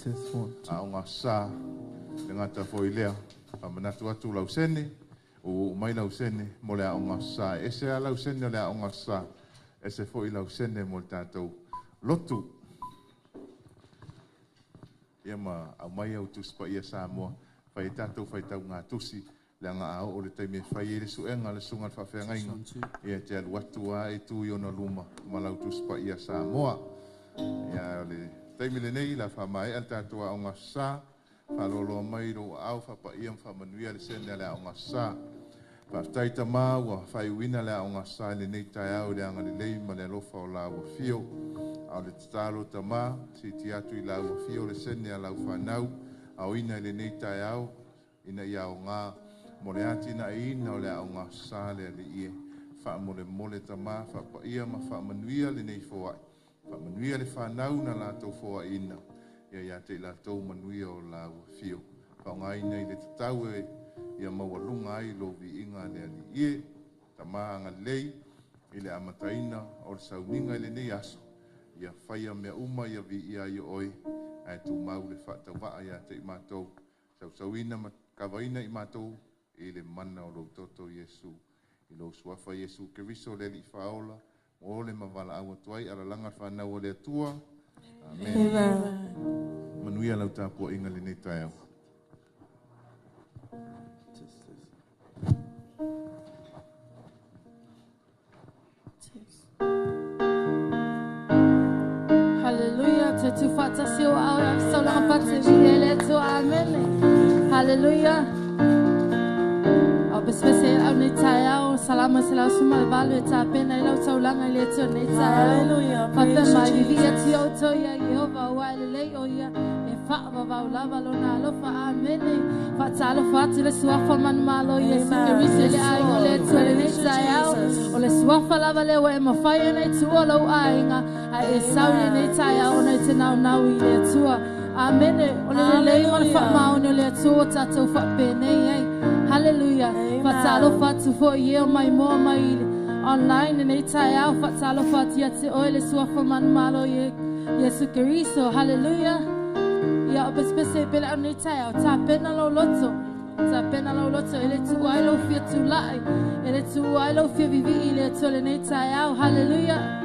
Test one, two. Aoga Sa, le gata foi i lea, faamanatu atu lausene, ua oo mai lausene mo le Aoga Sa. E ese lava lausene o le Aoga Sa, ese foi lausene mo le tatou lotu. Ia ma aumai au Tusi Paia Samoa, fai ai tatou faitauga tusi, leaga a oo i le taimi e fai ai le suega a le susuga i le faafeagaiga, ia e te alu atu lava e tu i ona luma ma lau Tusi Paia Samoa. Ia o le taimi lenei, o le a faamaea le tatou Aoga Aso Sa, faaloaloa mai lou aao faapaia ma faamanuia le sene a le Aoga Aso Sa. Faafetai Tama ua faaiuina le Aoga Aso Sa i lenei taeao i le agalelei ma le alofa o lau Afio. A o le tatalo Tama, siitia atu i lau Afio le sene a lau fanau, aoina i lenei taeao, ina ia aoga mo le atinaeina o le Aoga Aso Sa le Alii e. Faamolemole Tama, faapaia ma faamanuia lenei foai, faamanuia le fanau na latou foaiina, ia ia te i latou manuia o lau Afio. Faaaogaina i le tatau e ia maualuga ai lou viiga le Alii e. Tama agalelei i le amataina o le sauniga i lenei aso, ia faia mea uma ia viia ai oe, ae tumau le faatauvaa ia te i matou, sausauina ma kavaina i matou i le mana o lou toto Iesu. I lou suafa Iesu Keriso le Alii Faaola, mo le ma valaau atu ai alalaga le fanau a le Atua. Amen. Amen. Manuia lau tapuaiga lenei taeao. Test, test. Test. Hallelujah. Te tu whaatasi o au e saulanga pate vi ele tu. Amen. Hallelujah. Au pesepese au nei taeao, salama se lau suma le valu e tapena i lau taulaga i le Atua nei taeao. Hallelujah. Faapea Praise mai you, vivii Jesus. atu ia outou ia Iehova ua e lelei o ia e faavavau lava lona alofa. Amene. Faatalofa atu le suafa manumalo Iesu Amen. Keriso i le Yes, aiga o le Lord. Atua lenei Praise you, taeao. Jesus. O le suafa lava lea ua e mafai ona i tuua lou aiga, ae e sau lenei Amen. taeao ona i te naunau i le Atua. Amene. O le lelei ma le Hallelujah. faamaoni o le Atua ua tatou faapenei ai. Hallelujah. Faatalofa Amen. atu foi i e o mai moa mai i le online lenei taeao. Faatalofa atu ia te oe le suafa manumalo i Iesu Keriso. Hallelujah. Ia o pesepese i pele au nei taeao, tapena lou loto. Tapena lou loto e le tuua ai lou fia tulai, e le tuua ai lou fia vivii i le Atua lenei taeao. Hallelujah.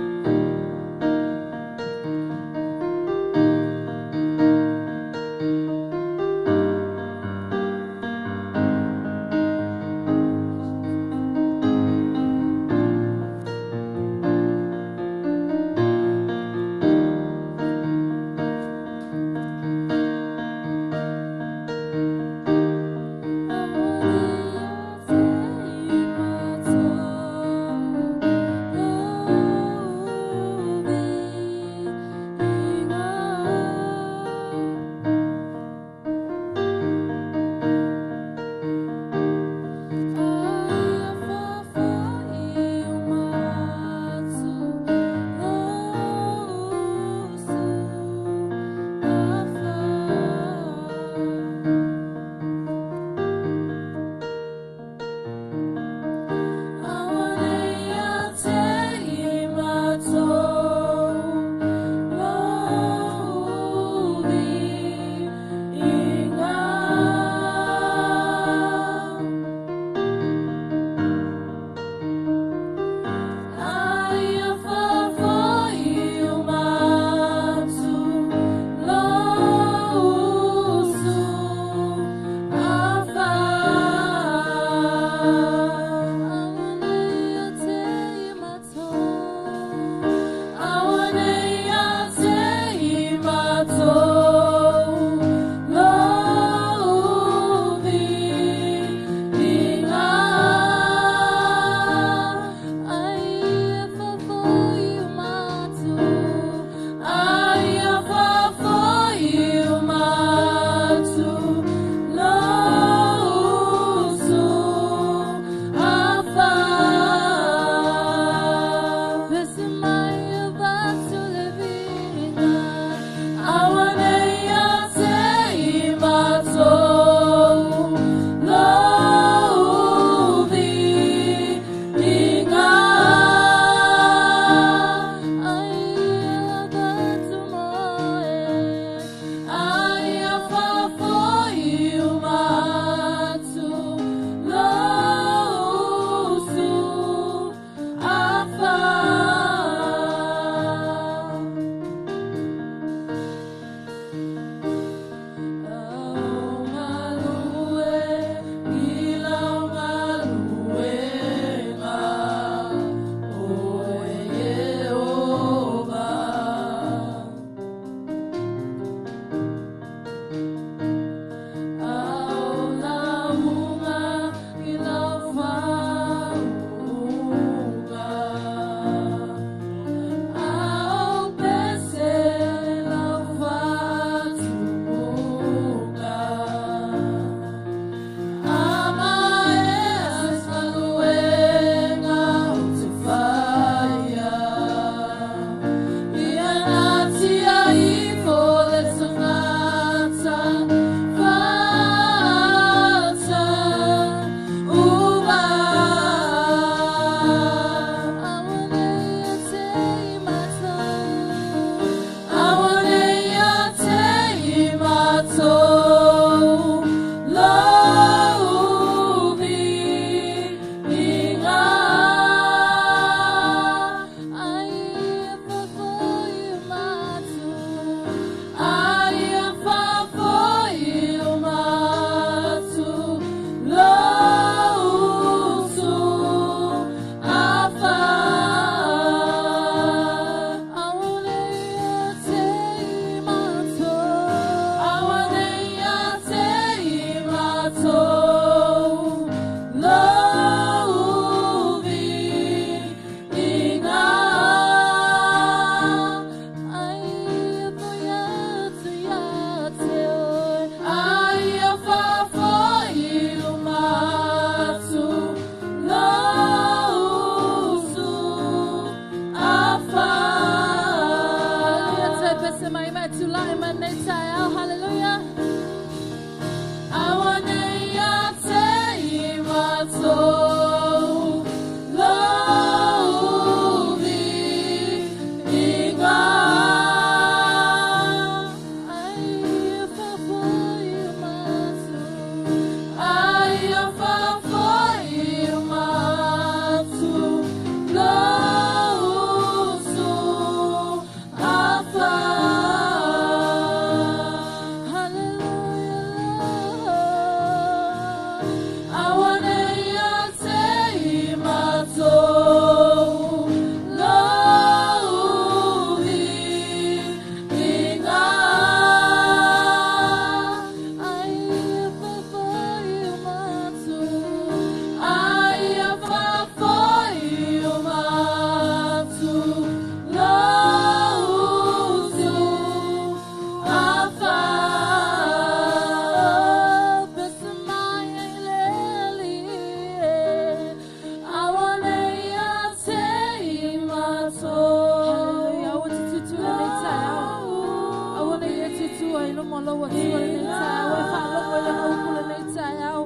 luma o lou Atua lenei taeao, e faalogo i lana upu lenei taeao.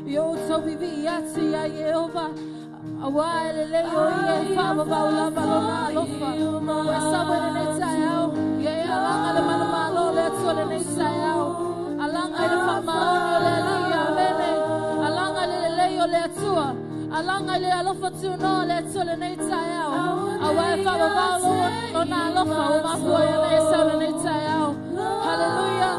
Ia outou viivii atu iā Ieova, auā e lelei o ia e faavavau lava lona alofa. Ua e sau ai lenei taeao, ia e alaga le manumalo o le Atua lenei taeao. Alaga i le faamaoni o le Alii, amene. Alaga i le lelei o le Atua. Alaga i le alofa tunoa o le Atua lenei taeao. Auā e faavavau lona alofa ua mafua ai ona e sau lenei taeao. Haleluia.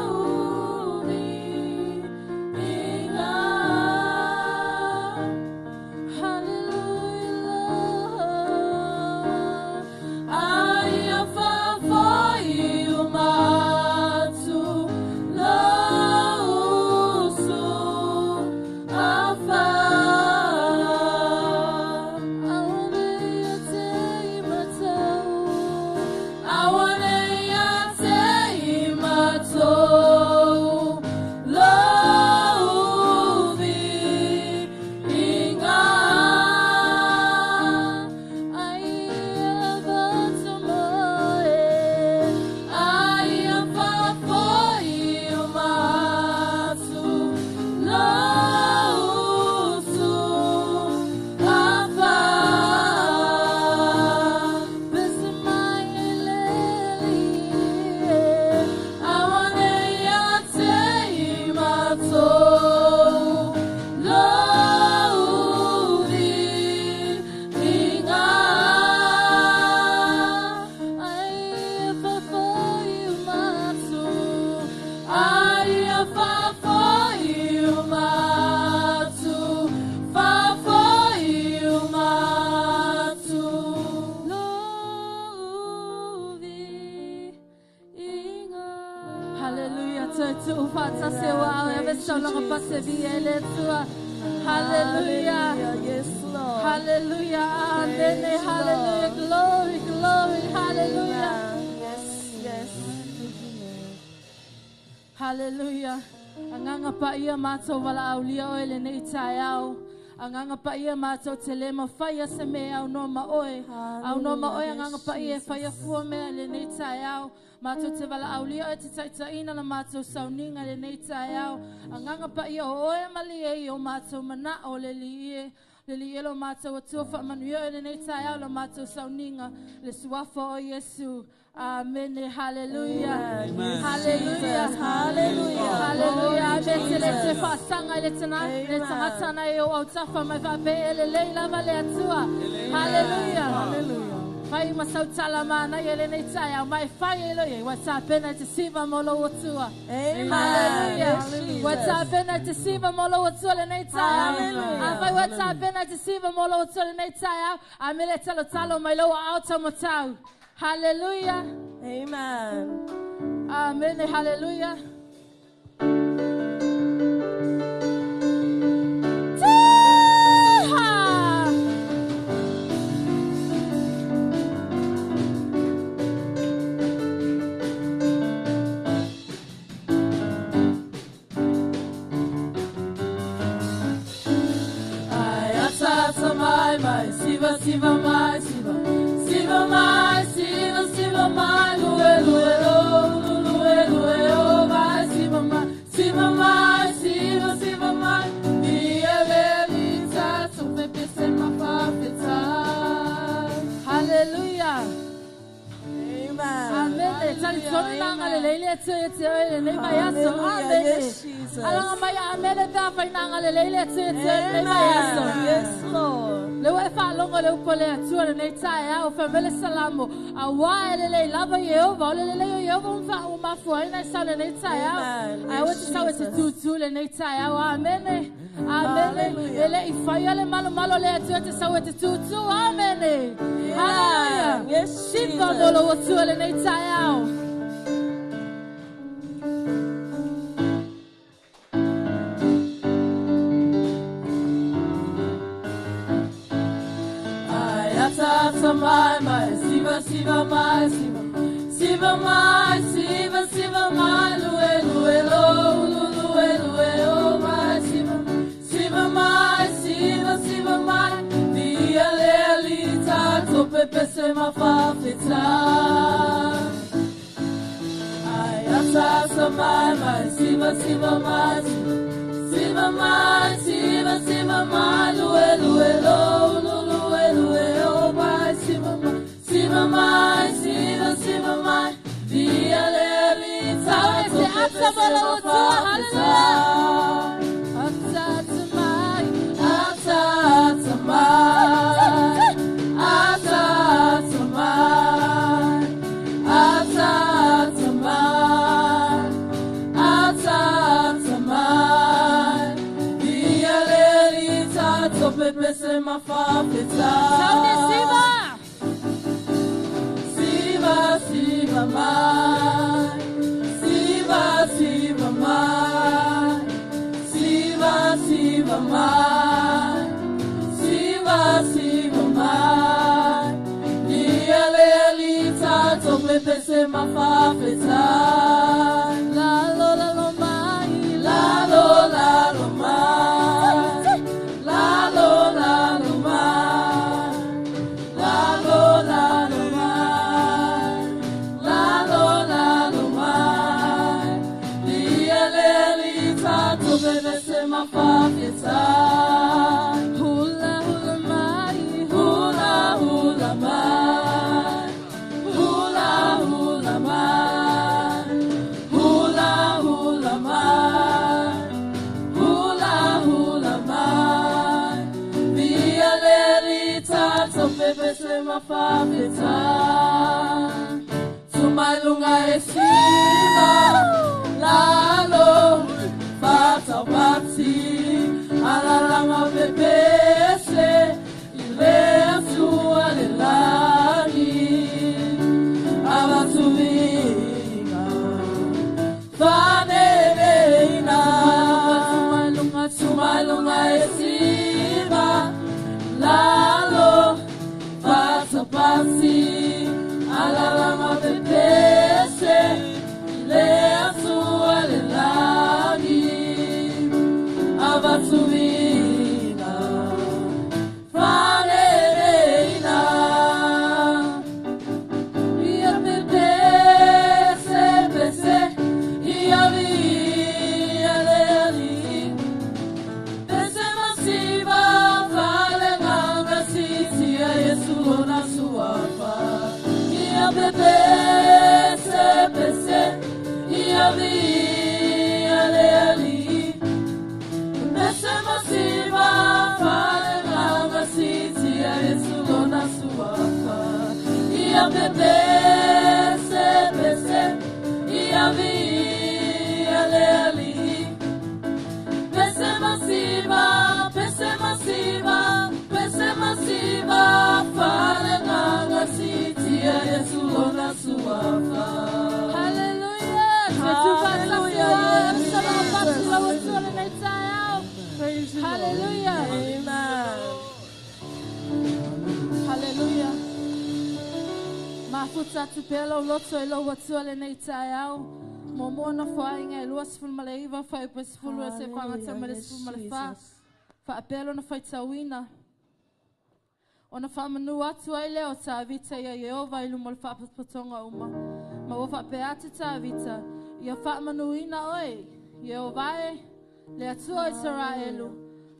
Hallelujah. Toe tuu faatasi o au e ave saulaga pasevi e le Atua. Hallelujah. Yes, Lord. Hallelujah. Amen. Thank you, Hallelujah. Lord. Glory, glory. Hallelujah. Amen. Yes, yes. Hallelujah. Agaga paia matou valaaulia oe lenei taeao. Agaga paia matou te le mafaia se mea aunoa ma oe. Aunoa ma oe agaga paia e faia fua mea lenei taeao. Matou te valaaulia oe te taitaiina la matou sauniga lenei taeao. Agaga paia o oe malie i o matou manao le alii e. Le alii e lo matou Atua faamanuia oe lenei taeao la matou sauniga. Le suafa o Iesu. Amen. Hallelujah. Amen. Hallelujah. Jesus. Hallelujah. Hallelujah. Glory, Amen. Te le te Jesus. faasaga i le tana le Amen. tagatana e o autafa mai faapea e lelei lava le Atua. Hallelujah. Hallelujah. Fai ma sautala mana i lenei taeao mai fai e lo ia ua tapena i te siva mo lou Atua. Amen. Hallelujah. Yes, Ua Jesus. tapena i te siva mo lou Atua lenei taeao. Hallelujah. Afai ua tapena i te siva mo lou Atua lenei taeao, amele talotalo mai lou aao taumatau. Hallelujah. Amen. Amen. Hallelujah. Tee-ha! Ai, ata ata mai mai, siva siva mai siva, siva mai siva siva mai, lue lue lo, lu lue lue o mai siva mai, siva mai siva siva mai, ia le li ta tu fe pe se ma fa fe ta. Hallelujah. Amen. Amen. Tali tonu nanga le leile atu e te oe le nei mai aso. Hallelujah. Amen. Yes, Jesus. Alaga mai amene ta fai nanga le leile atu e te oe le nei mai aso. Amen. Yes, Lord. Le ua e faalogo le upu a le Atua lenei taeao, faimele salamo, auā e lelei lava Ieova, o le lelei o Ieova ua mafuaina e sau lenei taeao. Amen. Ae ua Yes, te sau e te Jesus. tūtū lenei taeao. Amene. Amene. Hallelujah. E le'i faia le malomalo le Atua e te sau e te tūtū. Amene. Hallelujah. Yes, Sipa Jesus. mo lou Atua lenei taeao. Ai, ata ata mai mai, siva siva mai siva, siva mai siva siva mai, lue lue lo, lu lue lue o mai siva, siva mai siva siva mai, via le alita tope pese ma fa feta. Ai, ata Mai mai siva siva mai siva mai siva siva mai lue lue lo lu lue lue o mai siva mai siva mai siva siva mai via le lita Hallelujah. Mai ata ata mai ata ata mai ata ata mai ata ata mai via le lita tope pese ma fa feta Saune siva. Siva siva mai Siva siva mai Siva siva mai Siva siva mai Via le lita tope pese ma fa feta La lo la lo mai. La lo la lo mai La lo la lo mai La lo la lo mai La lo la lo mai Via le lita tope pese ma fa feta Hula hula mai. Hula hula mai Hula hula mai Hula hula mai Hula hula mai Via le lita tope pese ma fa feta Tumailunga e siva Lalo Fata pati Alalama pepese Ile atua le lagi Abatuvinga Faneneina Tumailunga Tumailunga e siva Lalo Fata pati Alalama pepese Ile atua le lagi Abatuvinga Faneneina Ia pepese pese Ia via le ali Pese masiva fale nganga siti a Yesu na suafa Ia pepese pese Ia via le ali Pese masiva fale nganga siti a Yesu na suafa Ia pepese pese Ia via le ali Pese masiva, pese masiva, pese masiva, fale nganga siti a Yesu na suafa. Hallelujah. Hallelujah, yes, Hallelujah. Hallelujah. Amen. Hallelujah. Mafuta atu pea lau loto e lau atua lenei taeao. Mo mua na whainga e 29 whai pa sefulu e se whangata ma le 14. Whaapea lona whaitauina. Ona whaamanu atu ai lea o Tāvita ia Iehova i luma o le whaapapatonga uma. Ma ua whaapea atu Tāvita, ia whaamanuina oe, Iehova e, le Atua o Israelu,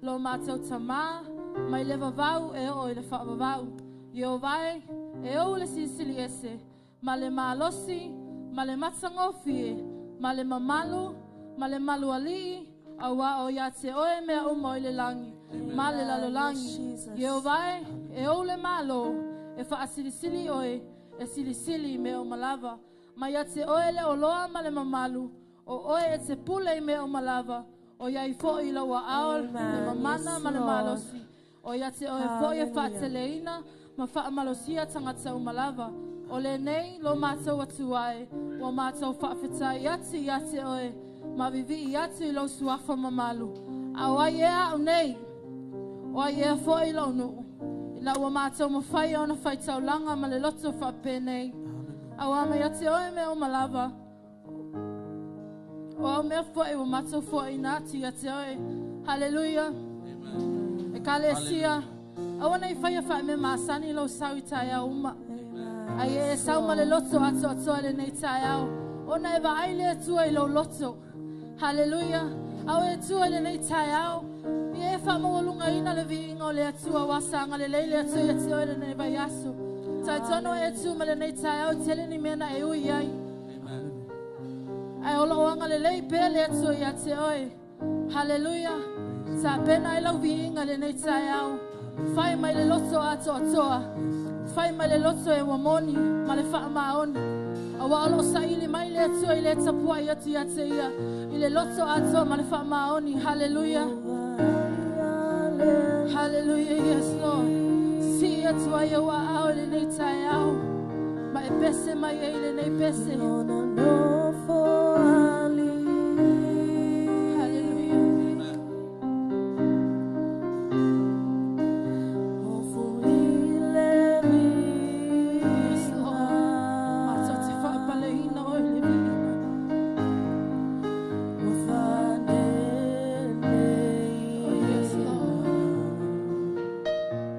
lo mātou tamā, mai le vavau e o i le whaavavau. Iehova e, e ou le silisili ese, ma le malosi, ma le matangofie, ma le mamalu, ma le malualii, aua o ia te oe mea uma o i le langi, ma le lalolangi. Jesus. Iehova e, e ou le malo, e whaasilisili oe, e silisili me o malava. Ma ia te oe le oloa ma le mamalu, o oe e te pule i me o malava, o ia i fo i laua ao, le Amen. mamana Yes, ma le Lord. malosi. O ia te oe fo i e Hallelujah. whaateleina, ma whaamalosia tangata o malava. O le nei, lo mātou atu ai, ua mātou whaawhetai atu i ate oe, ma vivi i atu i lau suafa mamalu. A o ai ea au nei, o ai ea fo i lau nuu. I lau ua mātou mawhai ona whaitaulanga ma le loto whaapenei. A ua mai ate oe me o malava. O au mea fo'i ua mātou fo'i nā atu i ate oe. Hallelujah. E ka le sia. Aua nei whaia whae me maasani lau sau i tai au uma. Ai e sau ma le loto atu atoa le nei tai au. Ona e vaai le Atua i lou loto. Haleluia. A o e Atua i lenei taeao. Ia e faamaualugaina le viiga o le Atua ua sagalelei le Atua ia te oe lenei vaiaso. Talitonu e tu ma lenei taeao e tele ni mea na e ui ai. Ae o loo agalelei pea le Atua ia te oe. Haleluia. Tapena ai lau viiga lenei taeao. Fai mai le loto atoatoa. Fai mai le loto e ua moni ma le faamaoni. Auā o loo saili mai le Atua i le tapuai atu ia te ia. I le loto atoa ma le faamaoni. Haleluia. Hallelujah, yes, Lord. Sii atu ai ou aao i lenei taeao. Ma e pese mai ai lenei pese. Hallelujah. Yes, Lord. Matou te faapaleina oe i le viiga. Oh, yes, Lord.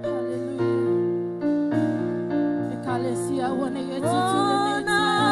Hallelujah. Ekalesia ua nei e tutu lenei taeao.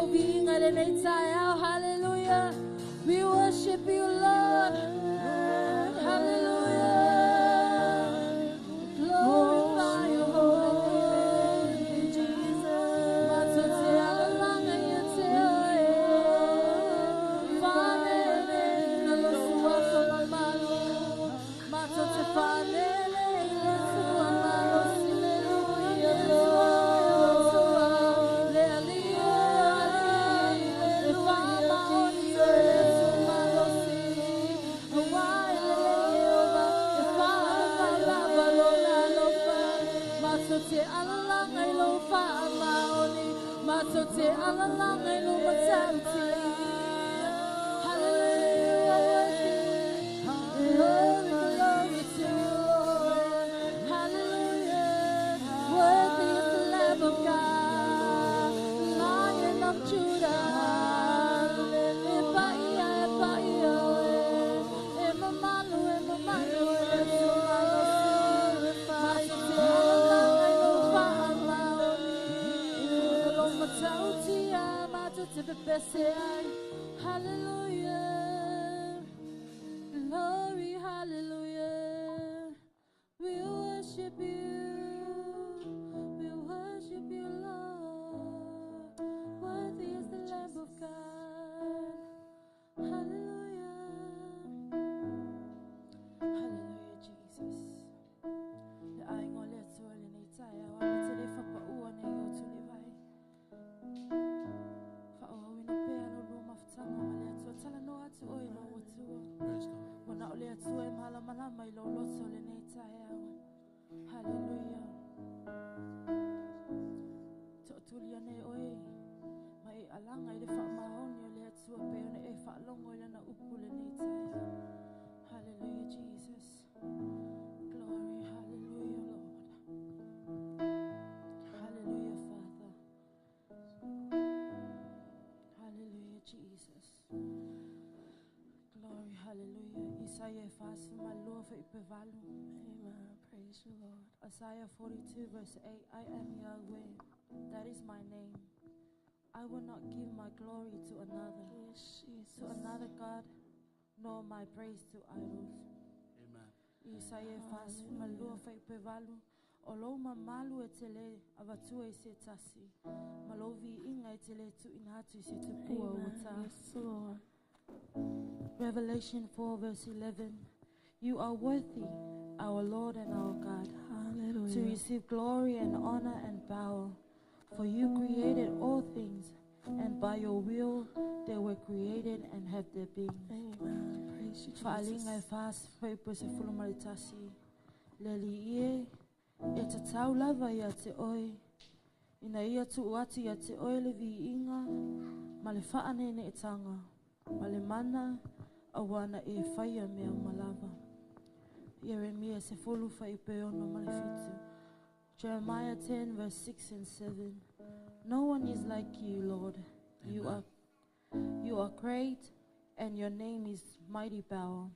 lau viiga i lenei taeao. Hallelujah. We worship you, Lord. Hallelujah. Glorify your holy name, Jesus. Matou te alalaga ia te oe. Fa'aneeneeina lou suafa mamalu. Matou te fa'aneenee i le Atua malosi. Lord. Le Alii e fa'amaoni oe le Atua malosi. Auā e lelei Ieova e fa'amamau lava lona alofa. Matou te alalaga i lou fa'amaoni. Matou te alalaga i lou matautia. Hallelujah, you are worthy. Glory, glory to you, Lord. Hallelujah. Worthy is the Lamb of God, Lion of Judah. E paia, e paia, e mamalu, e mamalu, e le Atua malosi. Matou te alalaga i lou fa'amaoni. Lou matautia, matou te pepese ai. Hallelujah. Glory, hallelujah. We worship you. We worship you, Lord. Worthy is the Lamb of God. Hallelujah. Hallelujah, Jesus. Le aiga o le Atua lenei taeao, a me te le fapaua nei o tuli vai. Fa'aauauina pea lo lua mafutaga ma le Atua. Talanoa atu oe i lou Atua. Praise God. Ua na o le Atua e malamalama i lou loto lenei taeao. Haleluia. To'atuli ane oe ma e alaga i le fa'amaoni o le Atua pe ona e fa'alogo i lana upu lenei taeao. Hallelujah, Jesus. Glory, hallelujah, Lord. Hallelujah, Father. Hallelujah, Jesus. Glory, hallelujah. Isaia 42 fuaiupu 8. Amen. Praise you, Lord. Isaiah 42 verse 8. I am Yahweh. That is my name. I will not give my glory to another, Yes, Jesus. to another God, nor my praise to idols. Amen. Isaia 42 fuaiupu 8. O lou mamalu e te le avatua i se tasi. Ma lou viiga e te le tuuina atu i se tupua ua Amen. ta. Yes, Lord. Revelation 4 verse 11. You are worthy, our Lord and our God, to Hallelujah. receive glory and honor and power. For you created all things, and by your will they were created and have their being. Amen. Praise you, Fa'aliga e Jesus. 41. Le Alii e, e tatau lava ia te oe. Ina ia tuu atu ia te oe le viiga, ma le fa'aneeneetaga, ma le mana, auā na e faia mea uma lava. Ieremia 10 fuaiupu 6 ma le 7. Jeremiah 10 verse 6 and 7. No one is like you, Lord. You Amen. are you are great, and your name is mighty power.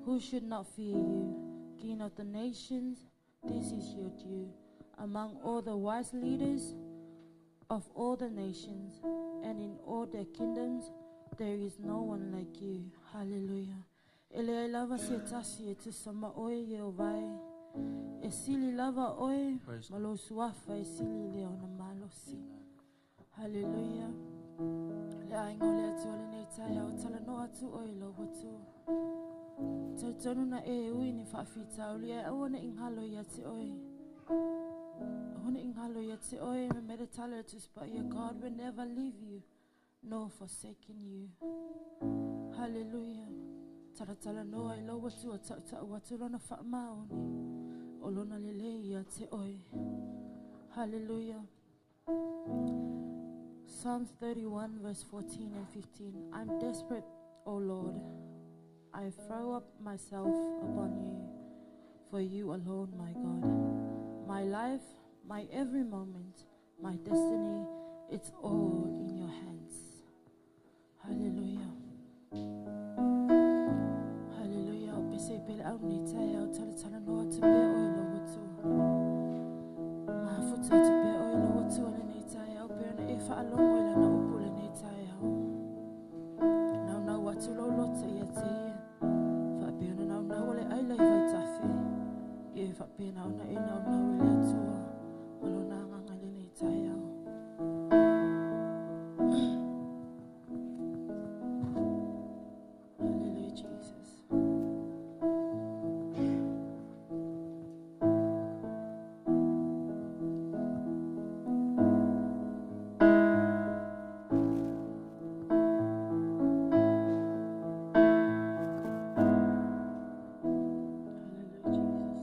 Who should not fear you, King of the nations? This is your due. Among all the wise leaders of all the nations, and in all their kingdoms, there is no one like you. Hallelujah. E leai lava se tasi e tusa ma oe Ieova e. E sili lava oe Praise ma lou suafa e sili lea ona malosi. Amen. Hallelujah. Le aiga o le Atua lenei taeao talanoa atu oe i lou Atua. Talitonu na e ui ni fa'afitauli e aua ne'i galo ia te oe. Aua ne'i galo ia te oe me mere tala e Tusi Paia. God will never leave you nor forsaken you. Hallelujah. Talatalanoa i lou Atua ta'uta'u atu lona fa'amaoni. O lona lelei ia te oe. Hallelujah. Psalms 31, verse 14 and 15. I'm desperate, O Lord. I throw up myself upon you, for you alone, my God. My life, my every moment, my destiny, it's all in your hands. Hallelujah. Hallelujah. O pese pele au ni taeao talatalanoa atu pea oe i lou Atua. Mafuta atu pea oe i lou Atua lenei taeao pe ona e fa'alogo i lana upu. Faapena ona e naunau i le Atua ma lona agaga i lenei taeao. Hallelujah, Jesus. Hallelujah, Jesus.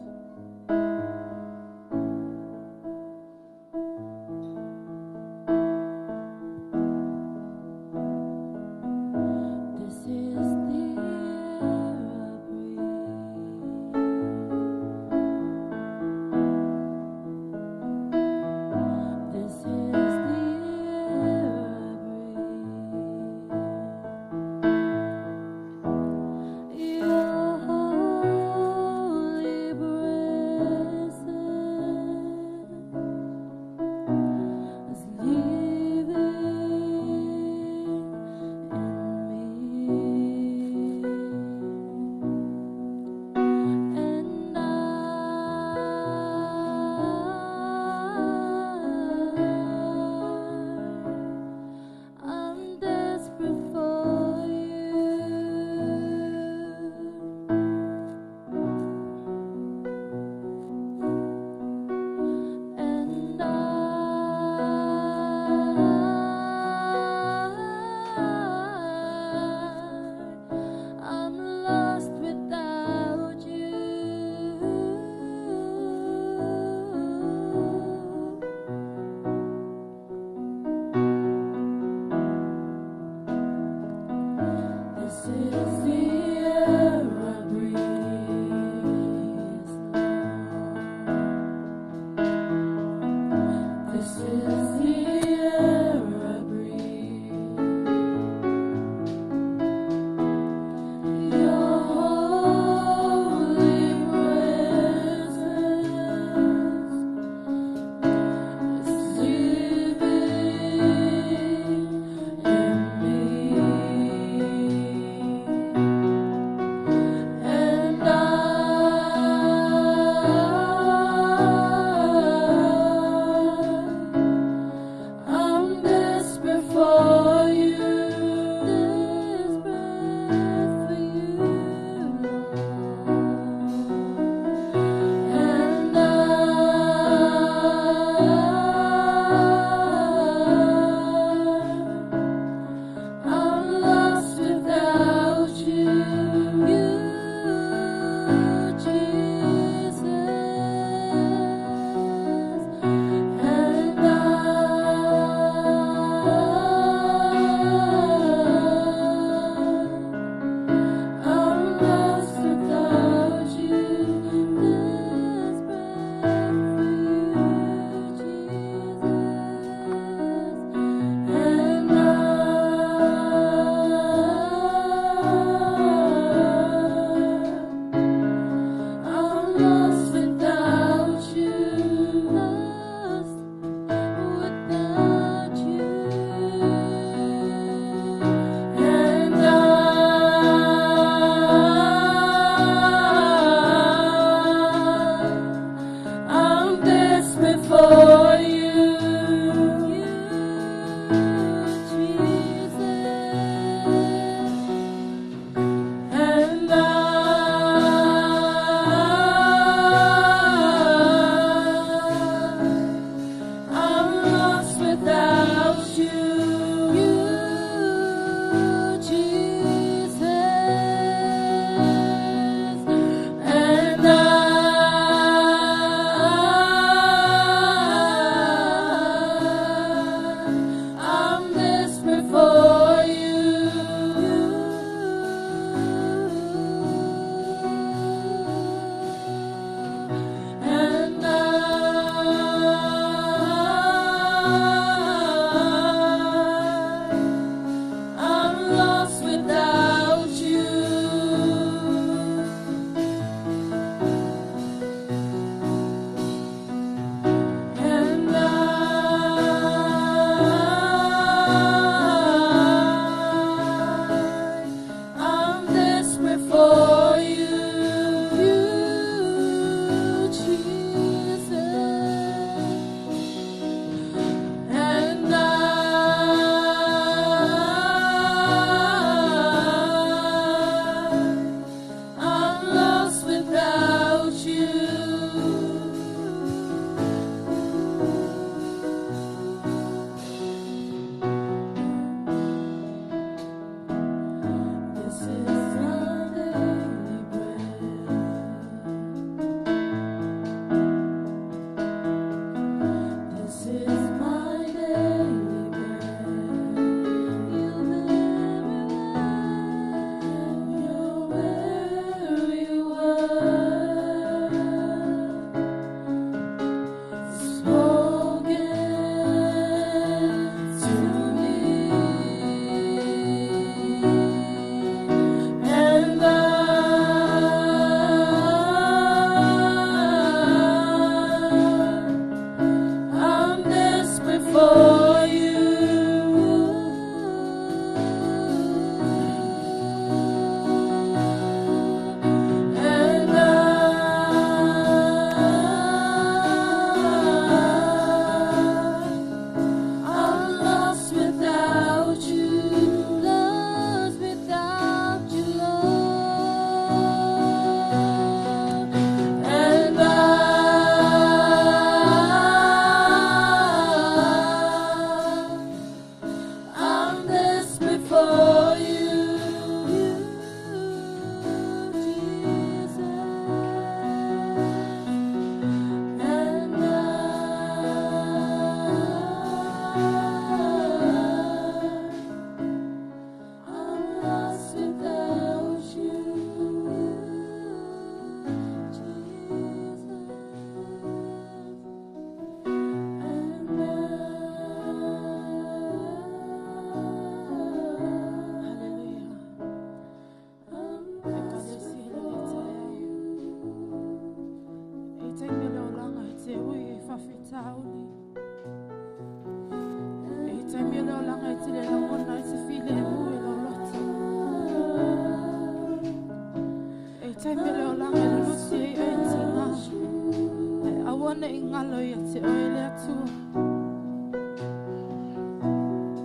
Aua ne i galo ia te oe le Atua.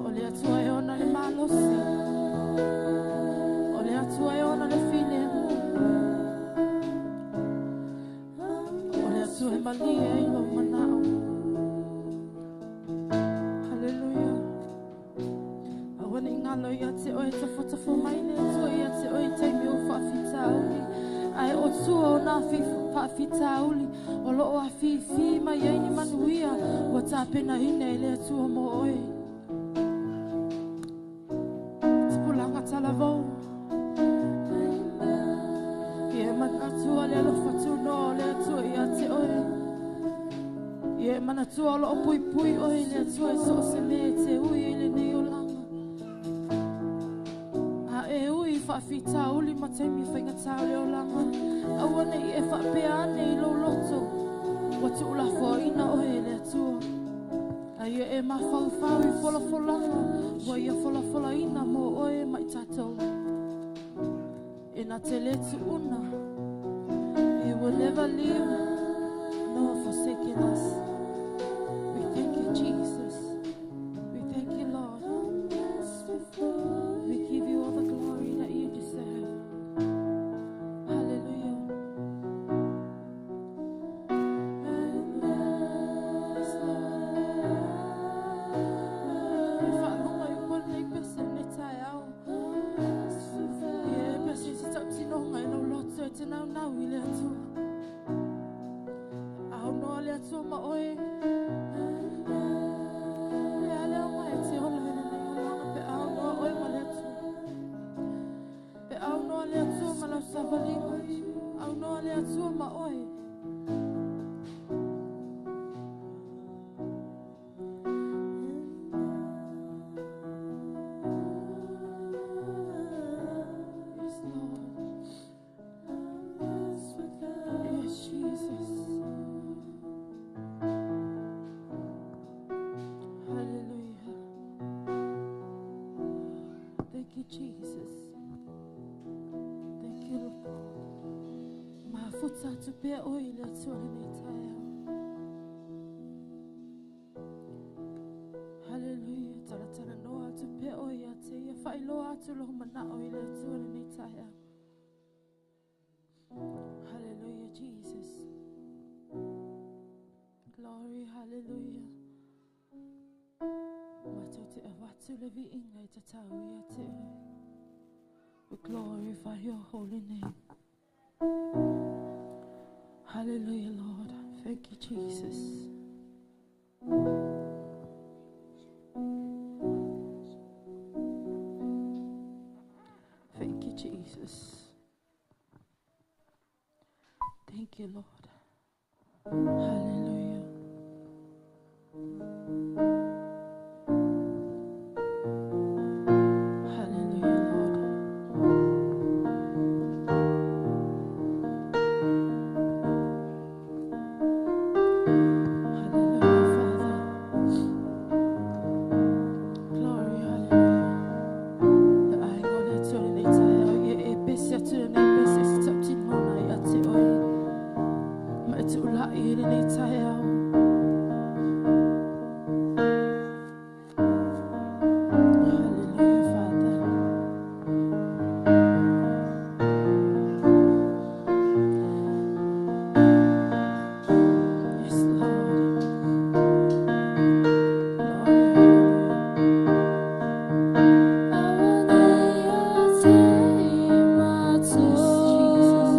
O le Atua e ona le malosi. O le Atua e ona le filemu. O le Atua e malie ai lou manao. Haleluia. Aua ne i galo ia te oe tafotafo mai le Atua ia te oe i taimi o faafitauli. Ae o tua o nā faafitauli o loo afifi mai ai ni manuia ua tapenaina e le Atua mo oe. Tupulaga talavou. Ia e manatua le alofa tunoa o le Atua ia te oe. Ia e manatua o loo puipui oe i le Atua i so o se mea e te ui ai lenei olaga. A e ui i faafitauli ma taimi faigata o le olaga, aua ne i e faapea ane i lou loto ua tuulafoaina oe e le Atua. A ia e mafaufau i folafolaga ua ia folafolaina mo oe ma i tatou. E na te le tuuna. He will never leave nor forsaken us. We thank you, Jesus. We thank you, Lord. We give you all the glory that you deserve. Hallelujah. Yes, Lord. E whaalonga i upon nei pese nei taeao. Ia e pese i te tautinoga i lau loto e te naunau i le Atua. Ao noa le Atua ma oe. Le ale o mai e te ola i lenei olaga pe ao noa oe ma le Atua. Pe ao noa le Atua ma lau savaliga. Ao noa le Atua ma oe. Yes, Lord. Yes, Jesus. Hallelujah. Thank you, Jesus. Thank you, Lord. Mafuta atu pea oe i le Atua lenei taeao. Hallelujah. Talatalanoa atu pea oe ia te ia. Whailoa atu lou manao i le Atua lenei taeao. Hallelujah, Jesus. Glory, hallelujah. Matou te avatu le viiga e tatau ia te oe. We glorify your holy name. Hallelujah, Lord. Thank you, Jesus. Thank you, Jesus. Thank you, Lord. Hallelujah. Hallelujah, Lord. Hallelujah, Father. Glory, hallelujah. Le aiga o le Atua lenei taeao, ia e pese atu lenei pese se tautinoga ia te oe. Ma e tuulai i lenei taeao. Hallelujah, Father. Yes, Lord. Glory, hallelujah. Yes, Jesus.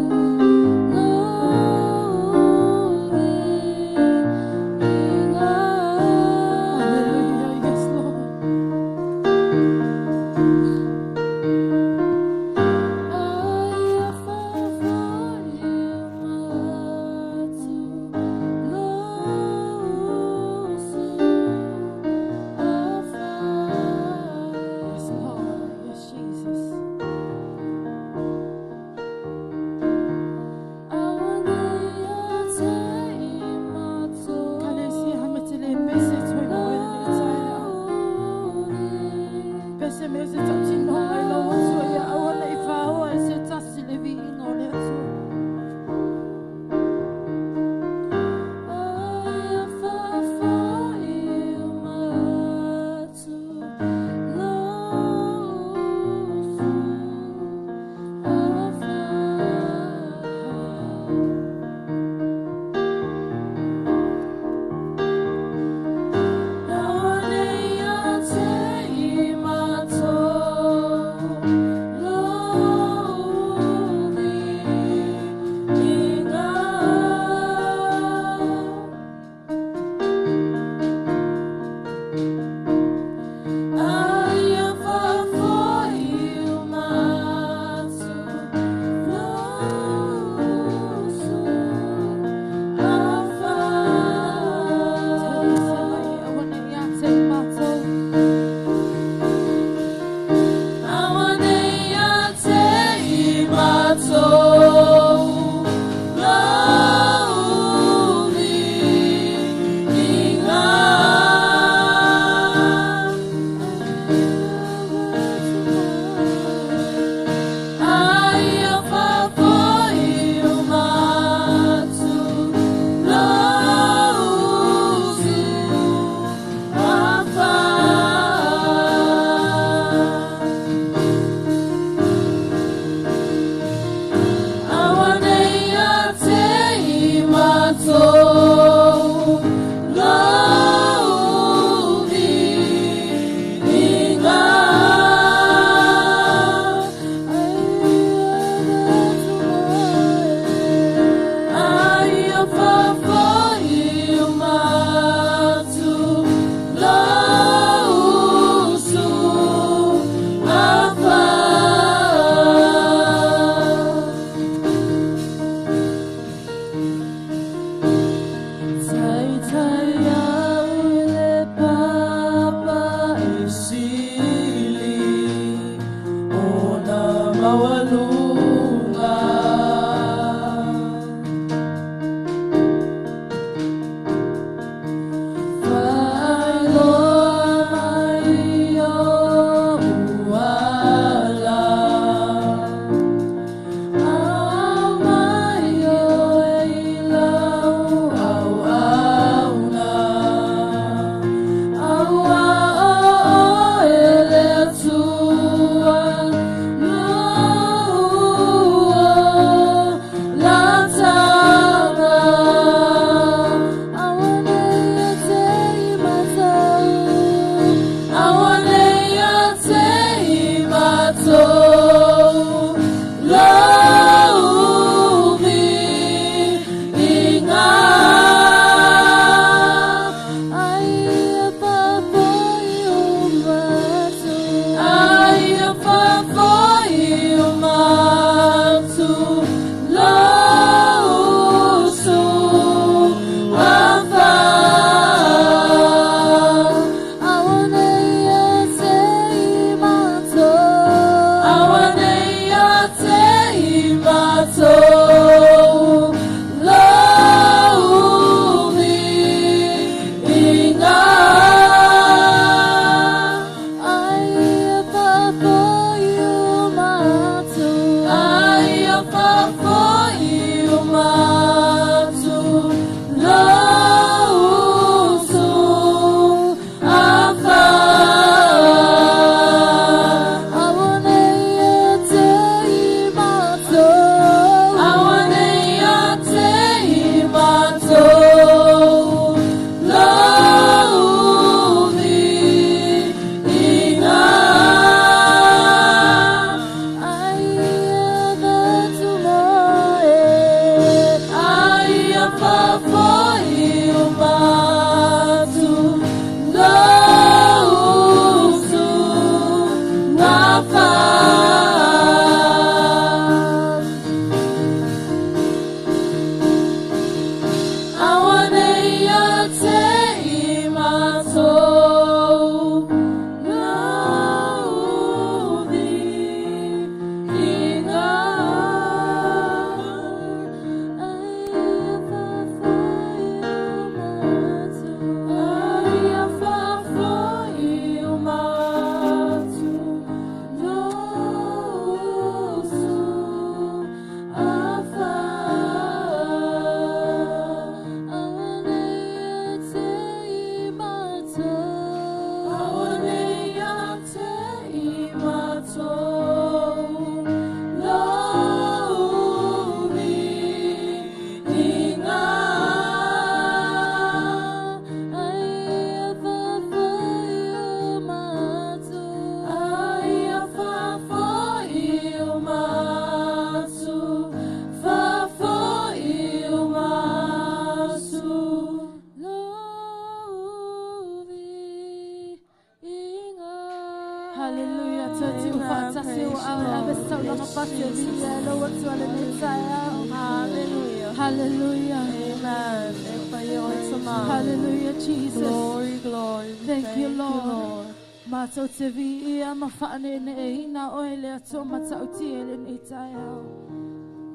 Hallelujah. Te tu whaatasi o au ave saulanga pati o via e lau atua lenei taeao. Hallelujah. Hallelujah. Amen. E whai o e tamā. Hallelujah, Jesus. Glory, glory. We Thank you, Lord. Mātou te vi ia ma whaane e ina o ele atua matau ti ele nei taeao.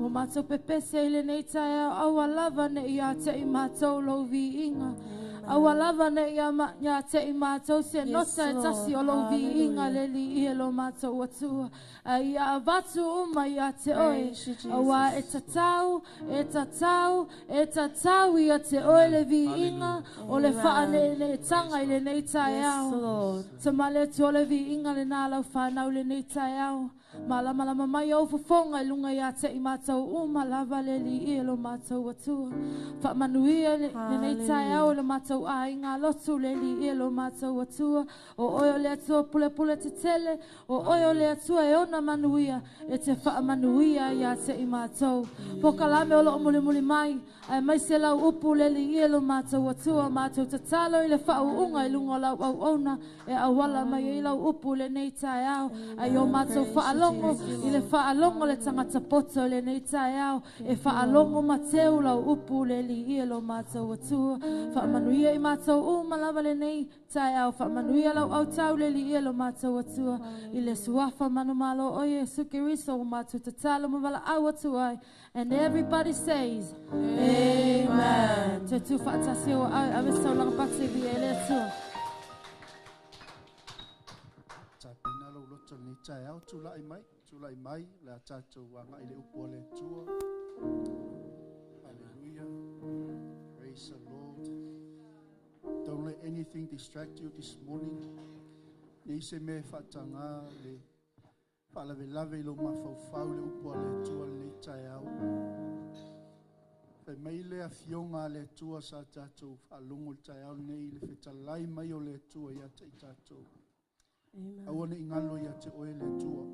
O mātou pepese i lenei taeao, aua lava ne i a te i mātou lau vi inga. Aua lava ne i a ma, ia te i mātou se Yes, nota e tasi o lau vi inga Hallelujah. le li i e lo mātou atua. Ai ia avatu uma ia te oe. Praise you, Jesus. Aua e tatau, e tatau, e tatau ia te oe le vi inga o le whaane le tanga i lenei Yes, taeao. Lord. Te male atu o le vi inga le nā lau whanau le nei taeao. Ma lama lama mai au fofonga i lunga ia te i mātou uma lava le li i e lo mātou atua. Wha manuia le nei taeao le mātou a i ngā lotu le li i e lo mātou atua. O oe o le atua pule pule te tele, o oe o le atua e ona manuia, e te wha manuia ia te i mātou. Poka lame o lo muli muli mai, ai mai se lau upu le li i e lo mātou atua, mātou tatalo i le whaunga i lunga o lau au ona, e awala mai i lau upu le nei taeao, ai o mātou whaalongo, i le whaalongo le tangata poto le nei taeao, e whaalongo mateu lau upu le li i e lo mātou atua, whaamanuia i mātou uma lava le nei taeao, whaamanuia lau au tau le li i e lo mātou atua, i le suafa manu malo o Yesu Keriso o mātou tatalo mawala au atu ai. And everybody says, Amen. Te tū whaatasi o au, awe saulanga pati vi e le atua. Tapena lau loto nei taeao, tūlai mai, le a tātou anga i le upu o le Atua. Hallelujah. Praise the Lord. Don't let anything distract you this morning. Nei se me whaatanga le whaalave i lo mafaufau le upu a le Atua lenei taeao. Fai mai le afioga a le Atua sa tātou whaalongo le taeao nei le fetalai mai o le Atua ia te i tātou. Amen. Aua ne i ngalo ia te oe le Atua.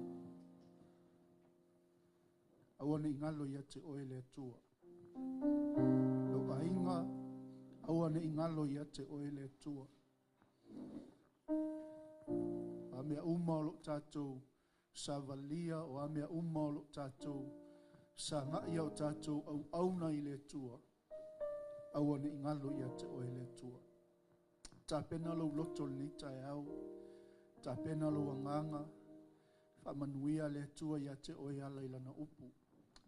Aua ne i ngalo ia te oe le Atua. Lo ainga, aua ne i ngalo ia te oe le Atua. A mea uma o lo tātou savalia, o a mea uma o lo tātou sa ngai o tātou au auna i le Atua. Aua ne i ngalo ia te oe le Atua. Tapena lau loto lenei taeao. Tapena lo anganga, whaamanuia le Atua ia te oe ala i lana upu.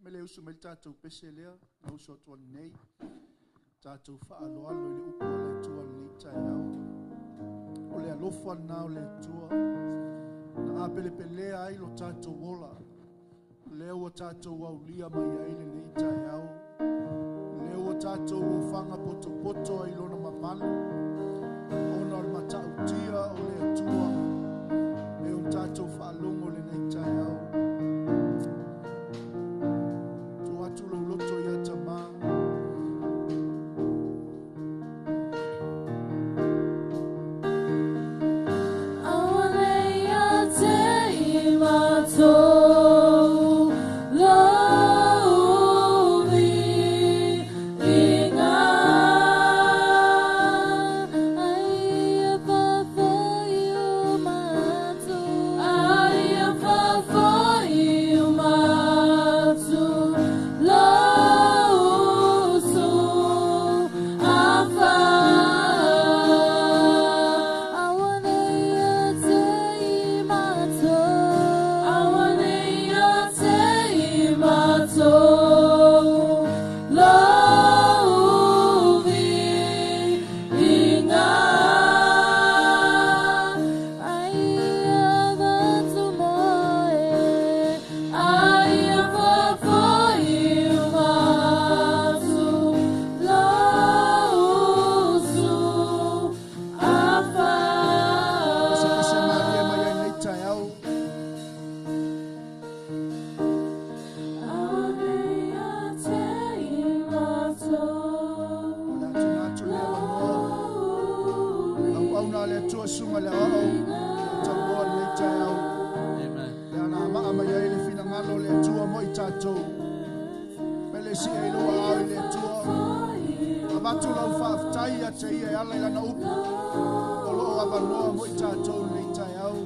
Me le usu mai le tātou pese lea, na usu atua nei, tātou whaaloalo i le upu o le Atua lenei taeao. O le alofa nā o le Atua, na apelepelea ai lo tātou ola, lea ua tātou aulia mai ai lenei taeao, lea ua tātou o whanga potopoto ai lona mamalu, ona o le matautia o le Atua, e o tātou whaalongo lenei taeao. Tu atu lau loto ia tamā. Awane ia te i mātou lau vi inga. Ai e whawhai o mātou. Ai e whawhai o mātou lau su awha. Awane ia te i mātou. Awane ia te i mātou lau vi inga. Ai avatu moe, ai avavoi matu lausu afa. Pese pese marie mai ai nei taeao. Awane ia te i mātou O le atuna atu lea wanoa. Au au nā le Atua sunga le au au. Tauloa lenei taeao. Amen. Le ana maa mai ai le finangalo le Atua mo i tātou. Me le si e loa au i le Atua. Avatu lau whaaftai ia te ia e ala i lana upu. O loo awanoa mo i tātou lenei taeao.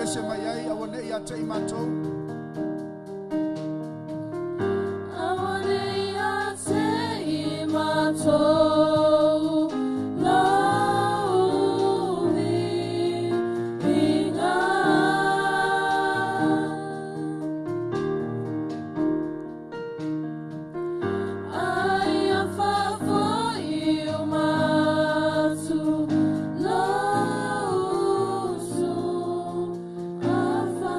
faapese mai ai aua nei ia te i matou. Aua nei ia te i matou lau viiga. Ai a faafoi uma atu lou suafa.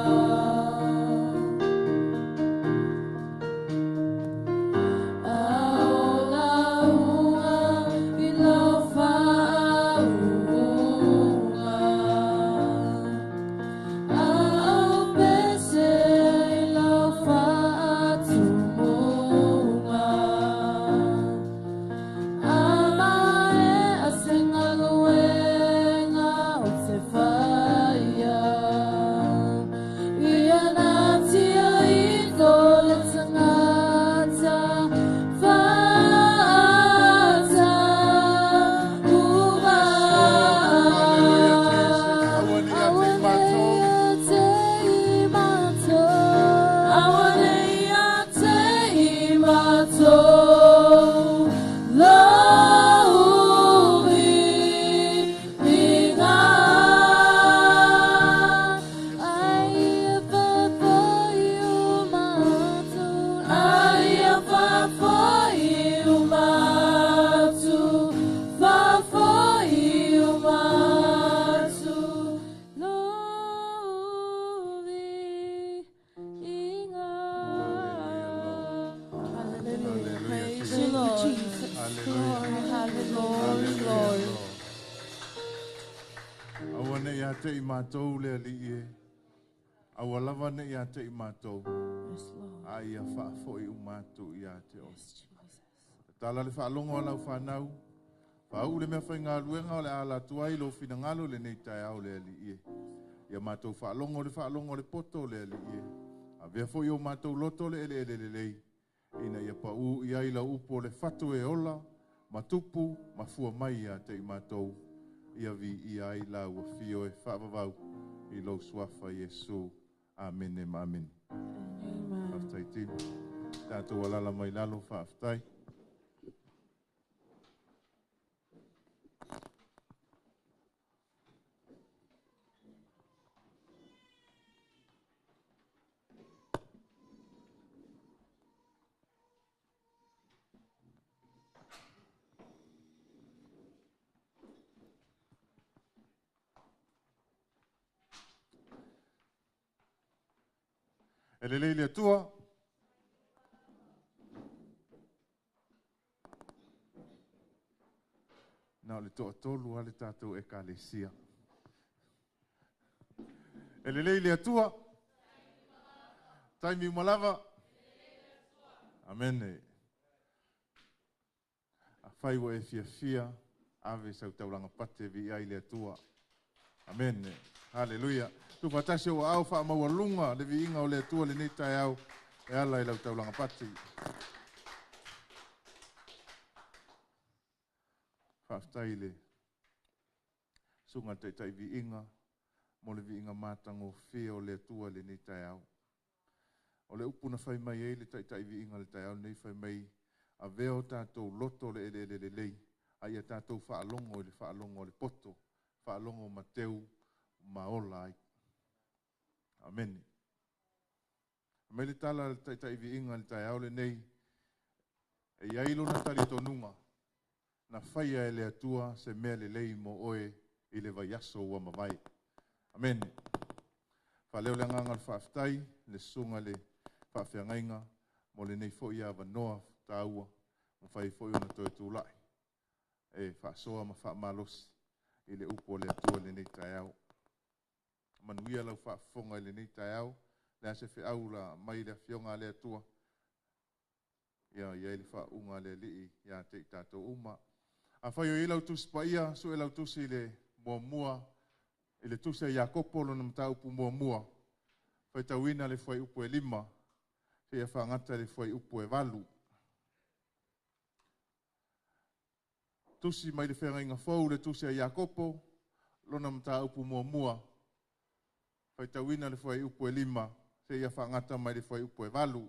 Hallelujah, Jesus. Aua nei ia te i matou. Aua nei ia te i matou lau viiga. Ai ia faafoi uma atu, ai ia faafoi uma atu, faafoi uma atu lau viiga. Hallelujah. Hallelujah, Praise Jesus. you, Lord. Jesus. Hallelujah. Glory, hallelujah. Hallelujah, Glory. Lord. Aua nei ia te i matou le alii e. Aua lava nei ia te i matou. Yes, Lord. A ia faafoi uma atu ia te oe. Yes, Jesus. Tala le faalogo a lau whanau. Whau le mea whaingaluenga o le ala atu ai lo finangalo le nei tai au le alii e. Ia mātou faalogo le faalogo le poto le alii e. A vea foi o mātou loto le ele ele lelei. Ina ia pau i ai lau upo le fatu e ola, matupu, mafua mai ia te i mātou. Ia vi i ai lau afio e whaavavau i lau suafa Iesu. Amene ma amene. Amen. Whaftai timu. Tātou alala mai lalo whaftai. E lelei le atua. Na o le toatolu a le tātou e kalesia. E lelei le atua. Taimi umalava. Amene. A whai wa e fia fia, ave sau taulanga pate vi ai le atua. Amene. Hallelujah. Tu whatasi o au wha maua lunga le viinga o le atua le nei tai au e ala i lau taulanga pate. Whaftai le sunga taitai viinga mo le viinga mātango whia o le atua le nei tai au. O le upu na whai mai ei le taitai viinga le tai au nei whai mai a veo tātou loto le ele ele lelei a ia tātou whaalongo i le whaalongo o le poto, whaalongo Mateu maola ai. Amen. Mai le tala le taitai viinga le tai au le nei e iai lona tali tonunga na whaia e le atua se mea lelei mo oe i le vaiaso ua mawai. Amen. Whaleo le nganga le whaaftai, le sunga le whaafeangainga, mo le nei foi a wanoa tāua, mo whai foi ona toe tūlai. E whaasoa ma whaamalosi i le upo le atua le nei tai au. Manuia lau whaafonga i le nei tai au, le ase whiau la mai le afionga le atua. Ia ia i le whaunga le lii ia te i tātou uma. Afai o i lau tusi paia, sue lau tusi i le muamua, i le tusi a Iakopo lona mataupu muamua, faitauina le fuaiupu e 5, seia faagata le fuaiupu e 8. Tusi mai le feagaiga fou le tusi a Iakopo, lona mataupu muamua, faitauina le fuaiupu e 5, seia faagata mai le fuaiupu e 8.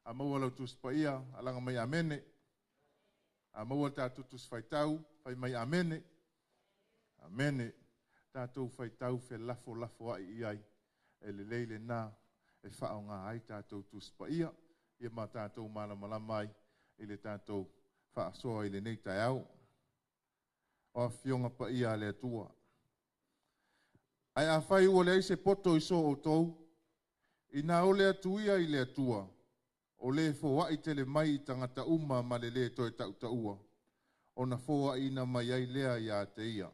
A maua lau tusi paia, alaga mai amene. A maua le tatou tusi faitau, fai mai amene. Amene. Tatou faitau felafolafo ai i ai. E lelei lena e faaaoga ai tatou tusi paia, ia ma tatou malamalama ai i le tatou faasoa i lenei taeao. O afioga paia a le Atua. Ae afai ua leai se poto i so outou, ina ole atu ia i le Atua, o le foai tele mai i tagata uma ma le lē toe tautaua, ona foaina mai ai lea ia te ia.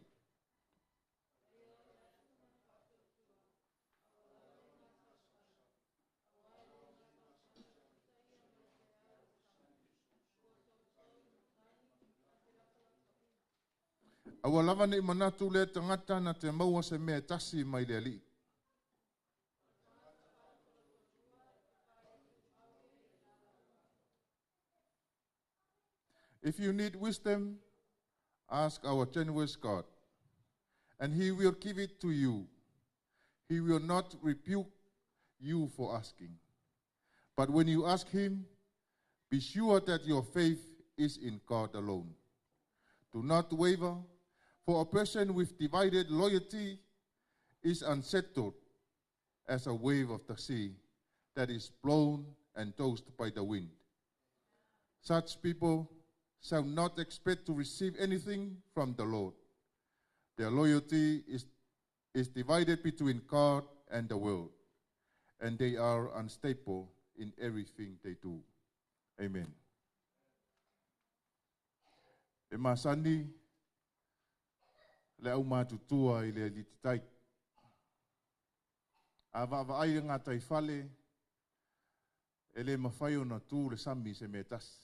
Aua lava nei manatu lea tagata na te maua se mea e tasi mai le Alii. If you need wisdom, ask our generous God, and he will give it to you. He will not rebuke you for asking. But when you ask him, be sure that your faith is in God alone. Do not waver, for a person with divided loyalty is unsettled as a wave of the sea that is blown and tossed by the wind. Such people shall not expect to receive anything from the Lord. Their loyalty is divided between God and the world, and they are unstable in everything they do. Amen. E masani le au matutua i le alititai. A vaavaai le gatai fale, e le mafai ona tu le sami se mea tasi.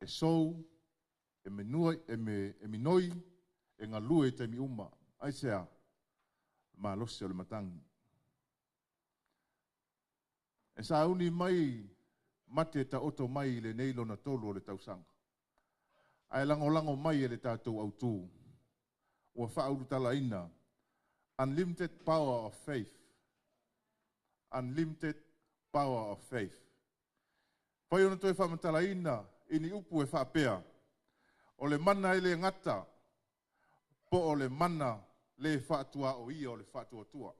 E sou, e menua, e minoi, e galue i taimi uma. Ai sea, malosi o le matangi. E sauni mai mate ta oto mai i lenei lona tolu o le tausaga. Ae lagolago mai e le tatou autū. Ua faaulutalaina unlimited power of faith. Unlimited power of faith. Fai ona toe faamatalaina i ni upu e faapea. O le mana e le gata, po o le mana le faatua o ia o le faatuatua.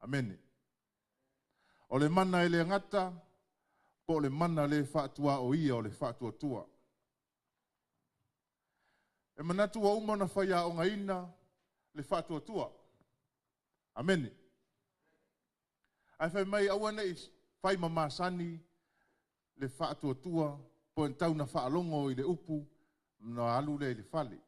Amene. O le mana e le gata, po o le mana le faatua o ia o le faatuatua. E manatu ua uma ona faiaogaina le faatuatua. Amene. Ae fai mai aua nei fai mamasani le faatuatua po e tau na faalogo i le upu na alu lea i le fale.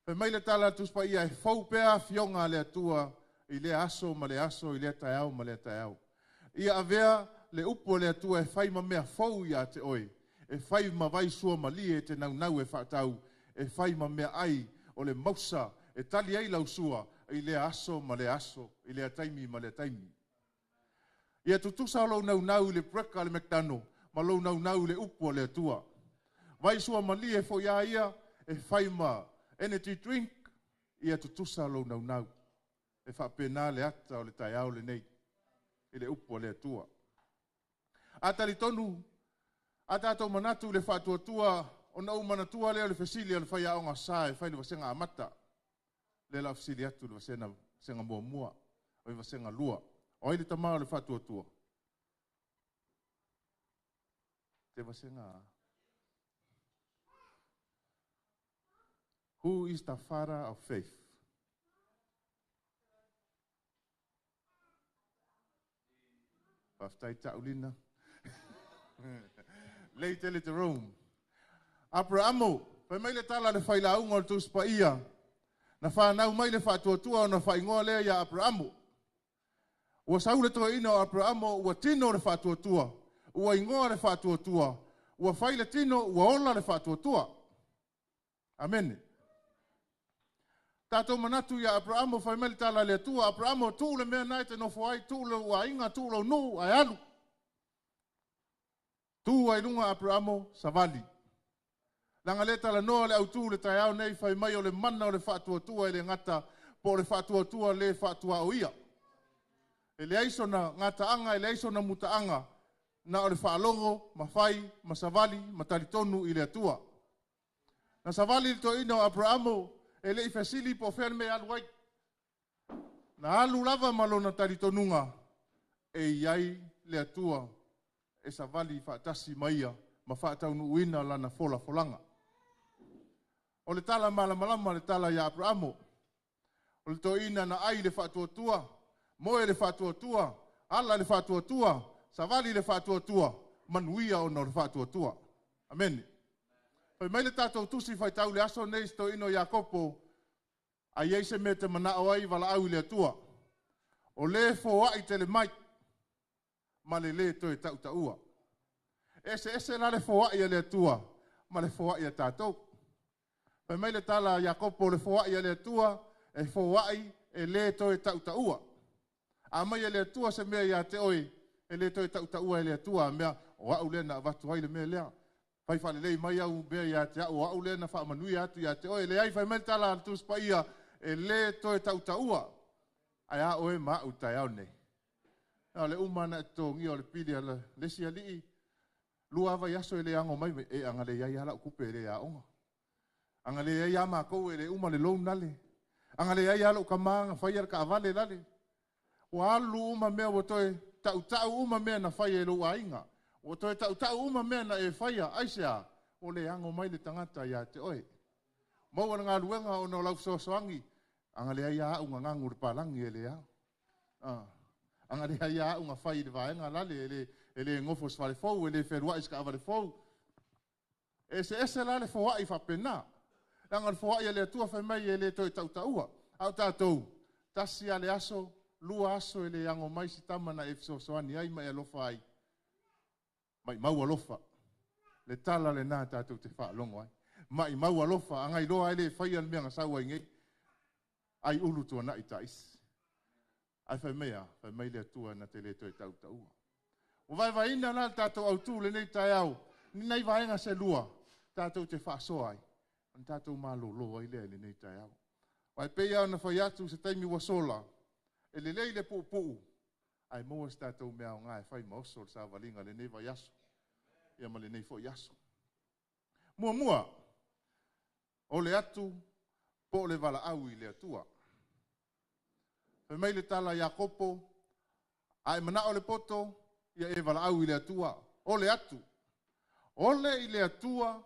Fai mai le tala a le Tusi Paia e fou pea afioga a le Atua i lea aso ma le aso, i lea taeao ma lea taeao. Ia avea le upu a le Atua e fai ma mea fou ia te oe, e fai ma vai sua malie e te naunau e faatau, e fai ma mea ai o le mausa e tali ai lau sua i lea aso ma lea aso, i lea taimi ma lea taimi. Ia tutusa o lou naunau i le breka a le McDonald ma lou naunau i le upu a le Atua. Vai sua malie foi a ia e fai ma energy drink, ia tutusa lou naunau. E faapena le ata o le taeao lenei i le upu a le Atua. A talitonu, a tatou manatu i le faatuatua, ona ou manatua lea o le fesili a le faiaoga sa e fai le vasega amata. Le la fesili atu le vasega muamua, o le vasega lua. O ai le tamā o le faatuatua? Te vasega. Who is the father of faith? Faafetai taulina. Lei tele Jerome. Abraamo, fai mai le tala le failauga o le Tusi Paia. Na whanau mai le faatuatua ona whaingoa lea ia Abraamo. Ua sau le toeaina o Abraamo, ua tino le faatuatua. Ua ingoa le faatuatua. Ua fai le tino, ua ola le faatuatua. Amene. Tātou manatu ia Aperamo fai mai le tala le Atua, Aperamo tuu le mea nai te nofo ai, tuu le uainga, tuu lo nuu, ae alu. Tu ai lunga Aperamo savali. Langa le tala noa le autu le taeao nei fai mai o le mana o le faatuatua e le gata, po o le faatuatua le faatua o ia. E leai sona gataanga, e leai sona mutaanga, na o le faalogo, ma fai, ma savali, ma talitonu i le Atua. Na savali le toeaina o Aperamo, e le i fesili po o fea le mea e alu ai. Na alu lava ma lona talitonuga, e i ai le Atua e savali faatasi ma ia ma faataunuuina lana folafolaga. O le tala malamalama le tala ia Aperamo, o le toeaina na ai le faatuatua, moe le faatuatua, ala le faatuatua, savali le faatuatua, manuia ona o le faatuatua. Amene. Fai mai le tātou tusi faitau le aso nei se toeaina o Iakopo, ai ai se mea te manao ai valaau i le Atua. O le foai tele mai, ma le le toe tautaua. Ese ese la le foai a le Atua, ma le foai a tātou. Fai mai le tala a Iakopo le foai a le Atua, e foai e le toe tautaua. A mai e le Atua se mea ia te oe, e le toe tautaua e le Atua, a mea o au lea na avatu ai le mea lea. Fai faalelei mai au mea ia te au, o au lea na faamanuia atu ia te oe. Leai, fai mai le tala a le Tusi Paia, e le toe tautaua. Ae a oe ma au taeao nei. Na o le uma na totogia o le pili a le isi alii, lua vai aso e le ango mai, e anga le iai ala kupe e le aoga. Anga le iai a mākou e le uma le loan nale. Anga le iai ala ukamanga fai ala kaavale lale. Ua alu uma mea ua toe tautau uma mea na fai e lou aiga. Ua toe tautau uma mea na e faia, aisea, o le ango mai le tagata ia te oe. Maua le galuega ona o lau fesoasoani, anga le ai a au ngagangu le palangi e le ao. Anga le ai a au ngawhai i le vaenga lale, e le ngofo se fale fou, e le wheruai se kaavale fou. E se ese la le foai whapena. Langa le foai a le Atua fai mai e le toe tautaua. Au tātou, tasi a le aso, lua aso e le ango mai si tama na e fesoasoani ai ma e alofa ai. Mai mau alofa. Le tala le nā tātou te whaalongo ai. Mai mau alofa, angai loa ai le whai al mea ngā ai ngei. Ai ulu tua na i tais. Ai fai mea, fai mai le Atua na te le toe tautaua. O vai vai ina nā tātou autu le nei taeao, ni nei vaenga se lua, tātou te whaasoa ai. An tātou mālolo ai lea le nei taeao. Vai pea na whai atu se taimi wasola, e le lei le puupuu, ai mua se tātou mea o ngā e whai maoso le savalinga le nei vai aso. Ia ma le nei foi aso. Mua mua, o le atu, po le valaau i le Atua. Fai mai le tala Iakopo, a e manao le poto, ia e valaau i le Atua. O le atu, ole i le Atua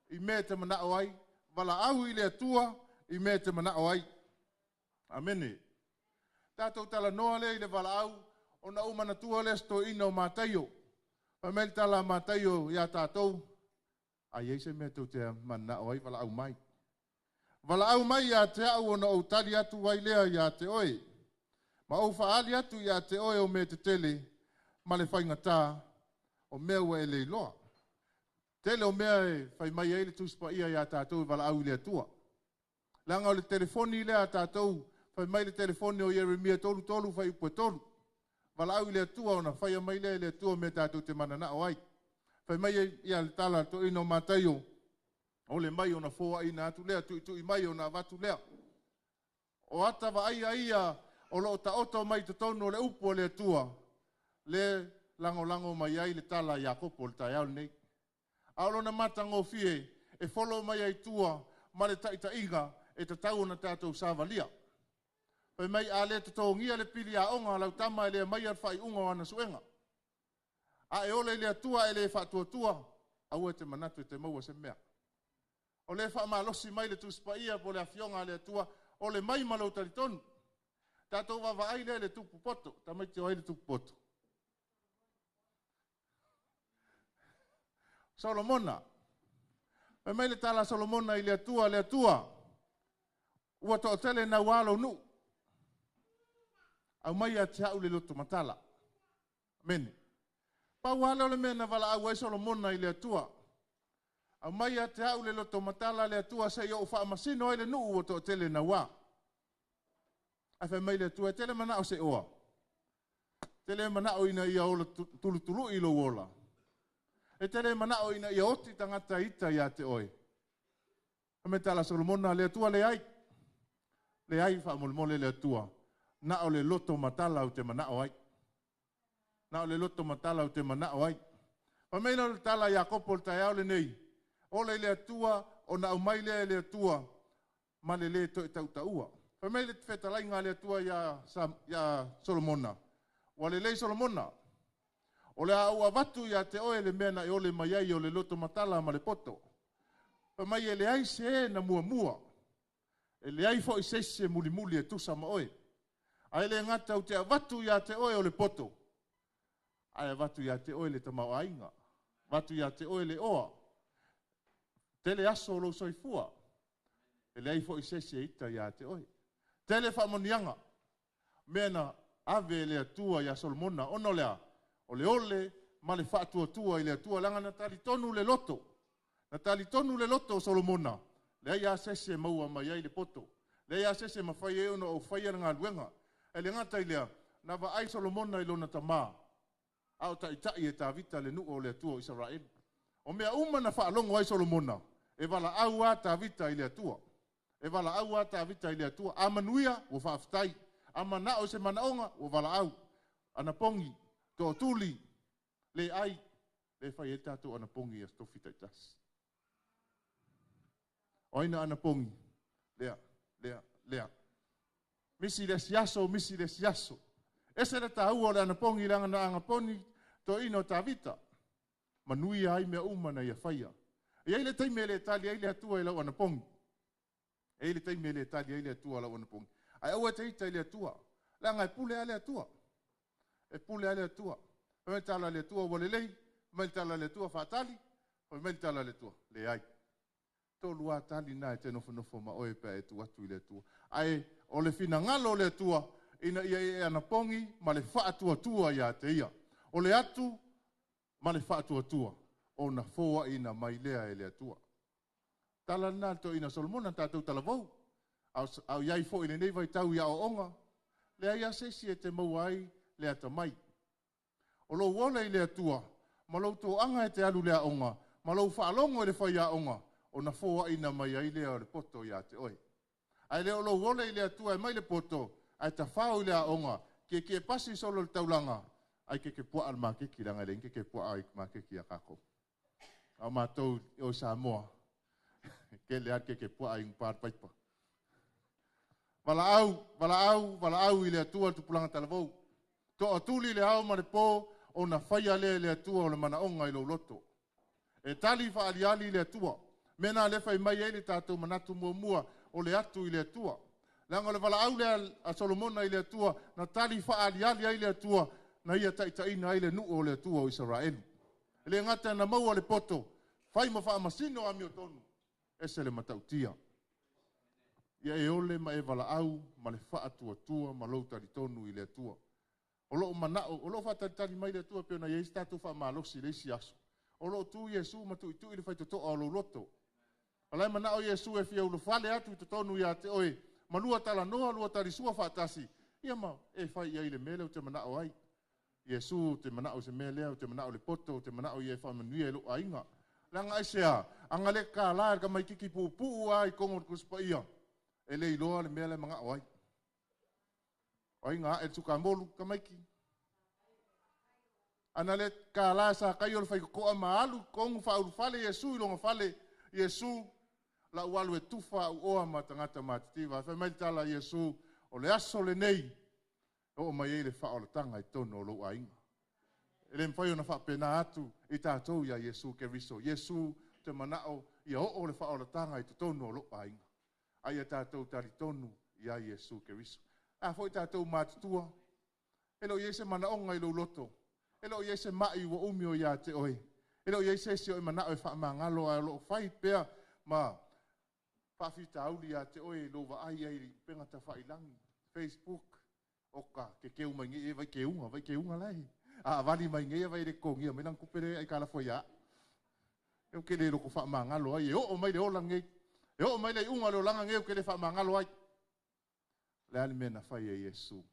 i mea te manao ai, valaau i le Atua i mea te manao ai. Amene. Tātou tala noa lea i le valaau, ona o manatua lea stoina o Mataio. Fai mai le tala a Mataio ia tātou, ai ei se mea tau te manao ai, valaau mai. Valaau mai ia te au ona ou tali atu ai lea ia te oe. Ma ou faali atu ia te oe o mea te tele, ma le whaingata o mea ua e leiloa. Tele o mea e whai mai ai le Tusi Paia ia tātou e valaau i le Atua. Langa o le telefoni lea a tātou, whai mai le telefoni o Ieremia 33 whai upu e 3. Valaau i le Atua ona whaia mai lea i le Atua mea tātou te mananao ai. Whai mai ia le tala toeaina o Mataio, o le mai ona fōa ina atu lea, tuitui mai ona avatu lea. O ata vaaia ia o loo taoto mai totonu o le upu o le Atua, le langolango mai ai le tala a Iakopo o le taeao lenei. A o lona matagofie e folo mai ai tua ma le taitaiga e tatau ona tātou savalia. Fai mai a le totogia le pili aoga lau tama e le mai al whaiunga o ana suenga. A e ole i le Atua e le faatuatua, aua te manatu e te maua se mea. O le whaamalosi mai le Tusi Paia po le afioga a le Atua, o le mai ma lou talitonu. Tātou vavaai lea le tupu poto, tamaiti o ai le tupu poto. Solomona. Fai mai le tala Solomona i le Atua, le Atua, ua to'atele nau alo nuu. Au mai ia te au le loto matala. Amene. Pau ala o le mea na valaau ai Solomona i le Atua. Aumai ia te a'u le loto matala le Atua seia ou faamasino ai le nuu ua toatele nauā. Ae fai mai le Atua, e te le manao se oa. E te le manao ina ia ola tulutulu'i lou ola. E te le manao ina ia oti tagata ita ia te oe. Fai mai tala Solomona, le Atua leai. Leai faamolemole le Atua. Na o le loto matala ou te manao ai. Na o le loto matala ou te manao ai. Fai mai le tala Iakopo le taeao lenei. Ola i le Atua, ona aumai lea e le Atua, ma le lē toe tautaua. Fai mai le fetalaiga a le Atua ia Solomona. Ua lelei Solomona. O le a ou avatu ia te oe le mea na e ole mai ai o le loto matala ma le poto. Fai mai e leai se e na muamua. E leai foi se isi e mulimuli e tusa ma oe. Ae le gata ou te avatu ia te oe o le poto. Ae avatu ia te oe le tamaoaiga. Avatu ia te oe le oa. Tele aso o lou soifua. E leai foi se isi e ita ia te oe. Tele faamanuiaga. Mea na ave e le Atua ia Solomona. Ona o lea, o le ole ma le faatuatua i le Atua. Leaga na talitonu le loto. Na talitonu le loto o Solomona. Leai a se isi e maua mai ai le poto. Leai a se isi e mafai ai ona ou faia le galuega. E le gata i lea, na vaai Solomona i lona tamā. A o taitai e Tavita le nuu o le Atua o Isaraelu. O mea uma na faalogo ai Solomona, e valaau a Tavita i le Atua. E valaau a Tavita i le Atua. A manuia, ua faafetai. A manao se manaoga, ua valaau. Anapogi, tootuli, le ai, le fai ai tatou anapogi i aso tofi taitasi. O ai na anapogi? Lea, lea, lea. Misi le asiaso, misi le asiaso. Ese le taua o le anapogi leaga na anaponi toeaina o Tavita. Manuia ai mea uma na ia faia. E i ai le taimi e le tali ai le Atua i lau anapogi. E i ai le taimi e le tali ai le Atua i lau anapogi. Ae aua e te ita i le Atua. Leaga e pule lava le Atua. E pule lava le Atua. Fai mai le tala a le Atua ua lelei, fai mai le tala a le Atua faatali, fai mai le tala a le Atua, leai. Tolu lava tali na e te nofonofo ma oe pe a e tu atu i le Atua. Ae o le finagalo o le Atua ina ia e anapogi ma le faatuatua ia te ia. O le atu ma le faatuatua, ona foaina mai lea e le Atua. Tala lena le toeaina Solomona tatou talavou. A o iai foi i lenei vaitau i aoaoga, leai lava se isi e te maua ai le atamai. O lou ola i le Atua, ma lou toaga e te alu le aoga, ma lou faalogo i le faiaoga, ona foaina mai ai lea o le poto ia te oe. Ae le o lou ola i le Atua e mai le poto, ae tafao i le aoga, kiekie pasi solo le taulaga, ai keke puaa le makeki, leaga e leai ni keke puaa i makeki a kākou. A o matou o Samoa, kele lava le keke puaa i gupā le paipa. Valaau, valaau, valaau i le Atua le tupulaga talavou. Toatuli le ao ma le pō, ona faia lea e le Atua o le manaoga i lou loto. E tali faaliali le Atua. Mea na le fai mai ai le tatou manatu muamua o le atu i le Atua. Leaga o le valaau lea a Solomona i le Atua, na tali faaliali ai le Atua, na ia taitaiina ai le nuu o le Atua o Isaraelu. E le gata na maua le poto, fai ma faamasino amiotonu, ese le matautia. Ia e ole ma e valaau ma le faatuatua ma lou talitonu i le Atua. O loo manao, o loo faatalitali mai le Atua pe ona i ai se tatou faamalosi i le isi aso. O loo tu Iesu ma tuitui le faitotoa o lou loto. O lae manao Iesu e fia ulufale atu i totonu ia te oe, ma lua talanoa, lua talisua faatasi, ia ma e fai i ai le mea lea ou te manao ai. Iesu te manao se mea lea, ou te manao le poto, ou te manao ia e faamanuia i lou aiga. Leaga aisea, aga le kālā e le tamaititi puupuu a i kogo o le Tusi Paia, e le iloa le mea lea e manao ai. O ai na ae le sukamolu, tamaiti. Ana le kālā sa kai o le faitotoa ma alu tonu faaulufale Iesu i lona fale, Iesu, lau alu e tufa au oa ma tagata matitiva. Fai mai le tala a Iesu, o le aso lenei, oo mai ai le faaolataga i totonu o lou aiga. E le mafai ona faapena atu i tatou ia Iesu Keriso. Iesu te manao ia oo le faaolataga i totonu o lou aiga. A ia tatou talitonu ia Iesu Keriso. A foi tatou matutua, e le o i ai se manaoga i lou loto, e le o i ai se mai ua umi o ia te oe, e le o i ai se isi o e manao e faamagalo ae o loo fai pea ma faafitauli ia te oe i lou vaai ai i upega tafailagi, Facebook, oka ke keu mai nei e vai keuga, vai keuga lae. A avali mai nei vai le totogia mai lana tupe le ai kalafo ia. E o ke le loko whaamangalo ai, e o mai le ola ngei. E o mai le unga le olanga ngei o ke le whaamangalo ai. Le ali mea na fai e Iesu.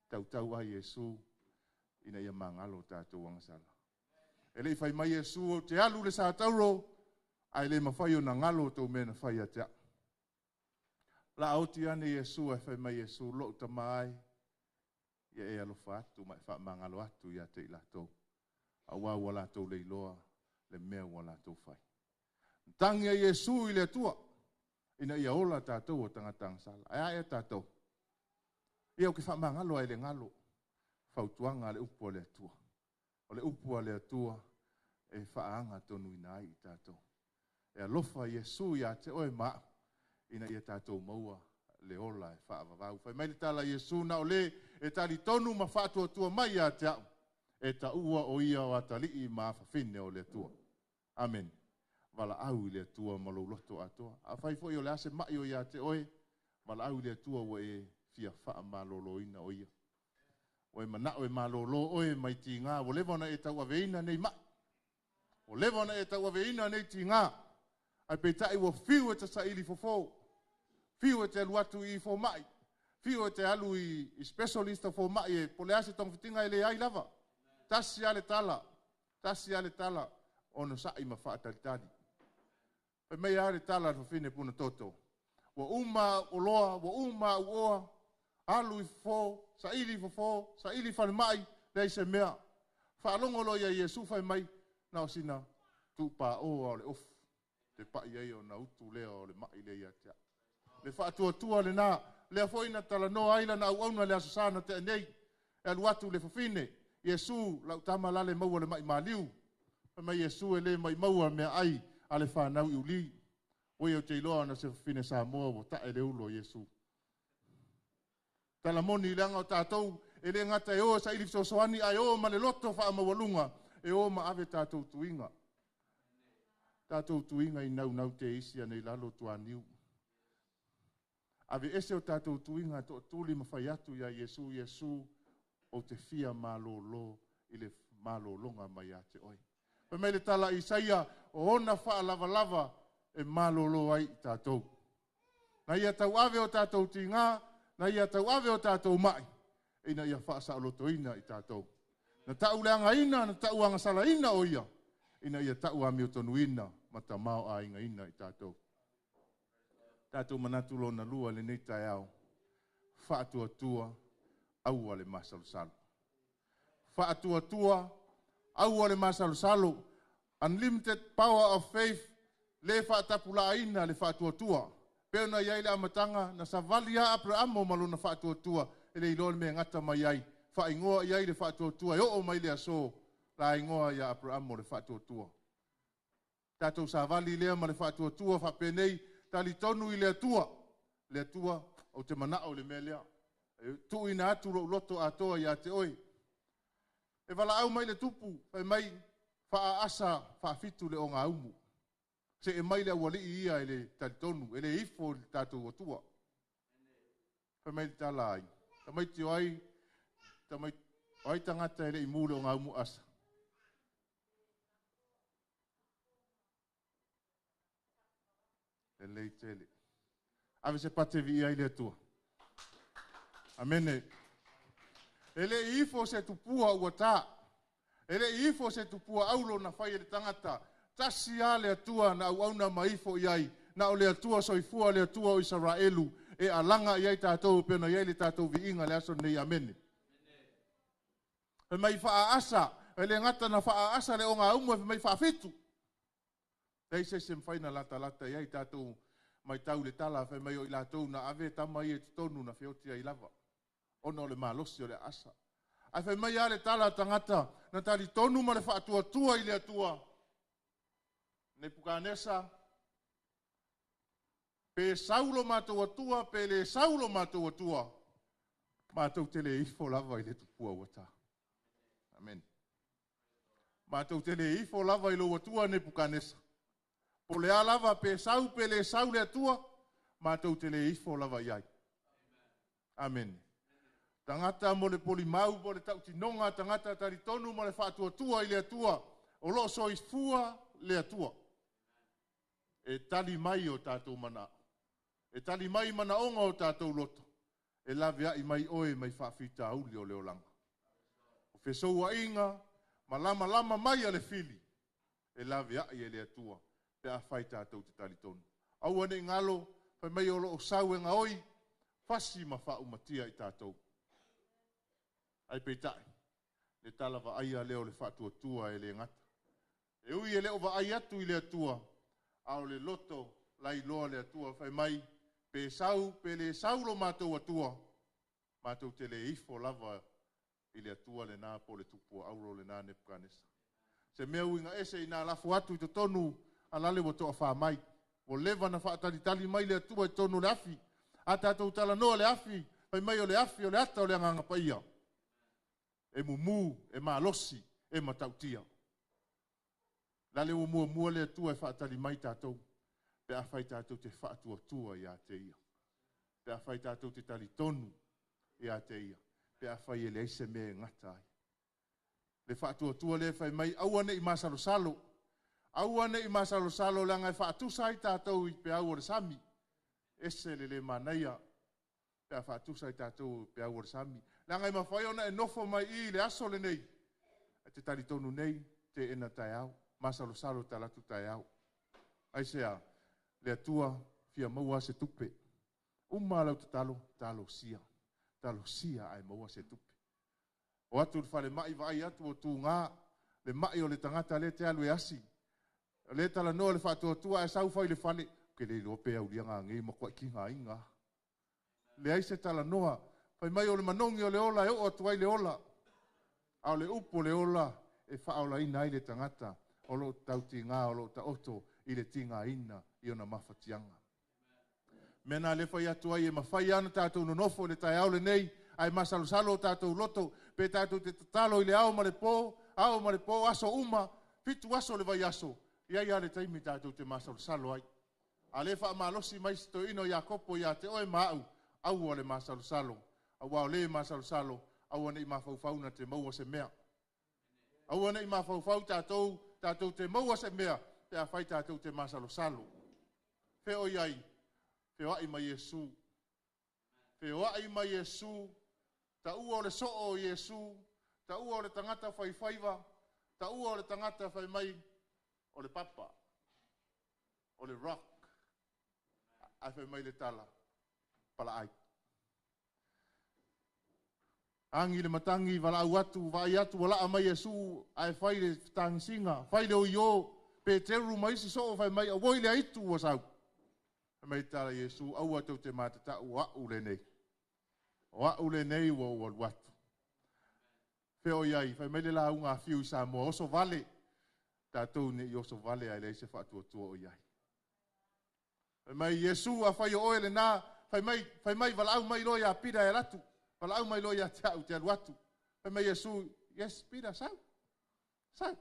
Tautau ai Iesu, ina ia mangalo tātou angasala. E le i fai mai Iesu o te alu le sa tauro, ai le mawhai o na ngalo tau mea na fai atea. La oti ane Iesu e fai mai Iesu, lo tamai, ia e alofa atu, mai wha mangalo atu ia te i lātou. A wā ua lātou leiloa, le mea ua lātou fai. Tangi a Iesu i le atua, ina ia ola tātou o tangata angasala. Ai ae tātou. Ia o ke wha mangalo ai le ngalo, fautuanga le upu a le atua. O le upu a le atua, e whaanga tonu ina ai i tātou. E alofa Iesu ia te oe maa, ina ia tātou maua le ola e whaavavau. Whai mai le tala Iesu na o le, e tali tonu ma whaatuatua mai ia te au. E ta ua o ia o atalii ma awhawhine o le atua. Amen. Wala au i le atua ma lauloto atoa. A whai foi o le ase mai o ia te oe, wala au i le atua ua e fia wha maloloina o ia. O e manao e malolo oe mai ti ngā, o lewa na e tau aveina nei mai. O lewa na e tau aveina nei ti ngā. Ai peitai ua fiu e te saili fofo. Fiu e te alu atu i fo mai. Fiu e te alu i specialista fo mai e pole ase tong fitinga e le ai lava. Tasi ale tala. Tasi ale tala. Ono sa'i ma whaatalitali. Pai mai ale tala al fafine puna toto. Ua uma o loa, ua uma uoa. Alu i fofo, saili fofo, saili whalemai, lei se mea. Whaalongo lo ia Iesu whai mai, na o sina tūpā oa o le ofu. Te pai ai o na utu lea o le mai le ia tea. Le whaatuatua le nā, lea foi na talanoa ai la na auauna le asasana te anei. E alu atu le fafine, Iesu lau tama lale maua le mai maliu. Fai mai Iesu e le mai maua mea ai a le whanau i uli. Oi o te iloa na se fafine Samoa o tae le ulo Iesu. Talamoni leanga o tātou, e le ngata e o sa ili fesoasoani, ai o ma le loto wha maualunga, e o ma ave tātou tuinga. Tātou tuinga i nau nau te isi anei lalo tuaniu. Ave ese o tātou tuinga to tuli mawhai atu ia Iesu, Iesu, o te fia malolo i le malolonga mai a te oi. Pai mai le tala Isaia, o ona wha lava lava e malolo ai i tātou. Na ia tau ave o tātou tinga, na ia tau ave o tātou mai, ina ia whaasalotoina i tātou. Na tau leanga ina, na tau angasala ina o ia, ina ia tau amiotonuina, ma ta mao a inga ina i tātou. Tātou manatu lona lua le nei taeao, whaatuatua, aua le masalosalo. Whaatuatua, aua le masalosalo, unlimited power of faith, le whaatapula ina le whaatuatua. Pena iai le amatanga, na savali a Abrahamo malona whaatuatua, e le iloa le mea ngata mai ai. Whaingoa iai le whaatuatua, e oo mai le aso, la ingoa ia Abrahamo le whaatuatua. Tātou savali lea ma le whaatuatua, whapenei, tali tonu i le atua. Le atua, o te manao le mea lea. E tuuina atu lo loto atoa ia te oe. E wala au mai le tupu, whai mai whaasa whaafitu le o ngā umu. Se e mai le awali ia e le talitonu, e le ifo le tātou atua. Whai mai le tala ai. Tamai te ai, tamai ai tangata e le imu le o ngā umu asa. E lei tele. Ave se pate vi ia i le atua. Amene. E le ifo se tupua ua tā. E le ifo se tupua aulo na whai e le tangata. Tasi a le atua na au auna maifo iai. Na o le atua soifua le atua o Israelu. E alanga iai tātou pena iai le tātou viinga le aso nei. Amene. E mai whaasa. E le ngata na whaasa le o ngā umu e mai whaafitu. Lei se se mwhaina lata lata iai tātou mai tau le tala whai mai o i lātou na ave tama i e tonu na whioti ai lava. Ona o le malosi o le asa. Ai whai mai a le tala tangata na tali tonu ma le whaatuatua i le atua. Nebukanesa, pe saulo mātou atua, pe le saulo mātou atua, mātou te le ifo lava i le tupua uata. Amen. Mātou te le ifo lava i lo atua Nebukanesa. Po le a lava pe sau, pe le sau le atua, mātou te le ifo lava iai. Amen. Tangata mo le poli mau, mo le tautinonga, tangata talitonu mo le whaatuatua i le atua, o lo soifua le Atua. E tali mai o tātou mana. E tali mai manaoga o tātou loto. E laveai mai oe mai faafitauli o le olaga. O fesouaiga ma lamalama mai a le fili. E laveai e le Atua pe afai tātou te talitonu. Aua nei galo, fai mai o loo sau e gaoi, fasi ma faaumatia i tātou. Ai peitai, le tala vaaia lea o le faatuatua e le gata. E ui e le o vaai atu i le Atua, a o le loto lailoa le Atua fai mai, pe sau, pe le sau lo matou Atua, matou te le ifo lava i le Atua lena po le tupu auro lena Nebukanesa. Se mea uiga ese ina lafo atu i totonu alale ua toa wha mai. Ua leva na whaatalitali mai le Atua i tonu le afi. A tātou talanoa le afi, fai mai o le afi o le ata o le anganga paia. E mumu, e malosi, e matautia. Lale ua mua mua le Atua e whaatali mai tātou. Pe a whai tātou te whaatuatua ia te ia. Pe a whai tātou te talitonu ia te ia. Pe a whai e le aise mea e ngata ai. Le whaatuatua le whai mai, aua nei masalosalo. Aua nei masalosalo le anga e whaatusa ai tātou i pe au o le sami. Ese le le manaia pe a whaatusa ai tātou i pe au o le sami. Le anga e mawhai ona e nofo mai i le aso le nei. E te talitonu nei, te ena tae au. Masalosalo talatu tae au. Ai sea, le Atua fia maua se tupe. Uma lau tatalo, talosia. Talosia ai maua se tupe. O atu le fale mai vaai atu o tūngā, le mai o le tangata le te alu e asi. Le talanoa le faatuatua e sau fai le fale, ke le iloa pe aulia ngā ngei ma kua ki ngā inga. Le ai se talanoa, fai mai o le manongi o le ola e o atu ai le ola. A o le upu o le ola e whaolaina ai le tangata o lo tautinga o lo taoto i le tinga ina i ona mawhatianga. Mena le whai atu ai e mawhai ana tātou nonofo le tai au le nei, ai masalosalo tātou loto, pe tātou te tatalo i le ao ma le pō, aso uma, fitu aso le vai aso, ia ia le taimi tātou te masalosalo ai. A le wha malosi mai sito ino Iakopo ia te oe maau, aua le masalosalo, aua o le masalosalo, aua nei mawhaufauna te maua se mea. Aua nei mawhaufau tātou te maua se mea, te a whai tātou te masalosalo. Wheo iai, wheo ai mai Iesu. Wheo ai mai Iesu, ta ua o le soo o Iesu, ta ua o le tangata whaiwhaiwa, ta ua o le tangata whai mai o le papa, o le rock. Ai whai mai le tala, pala ai. Angi le matangi, wala atu, vai atu, wala a mai Iesu, ai whai le tangisinga, whai le oio, pe teru mai si soo whai mai, awoi le aitu wa sau. Mai tala Iesu, aua tau te matata, ua ule nei. Ua ule nei ua ua watu. Wheo iai, whai mai le la unga whiu i Samoa, oso vale, tātou ne i oso vale ai le se whaatuatua o iai. Whai mai Iesu a whai o oe le nā, whai mai walau mai loa ia pira e ratu, walau mai loa ia te au te alu atu. Whai mai Iesu, yes, pira, sau, sau,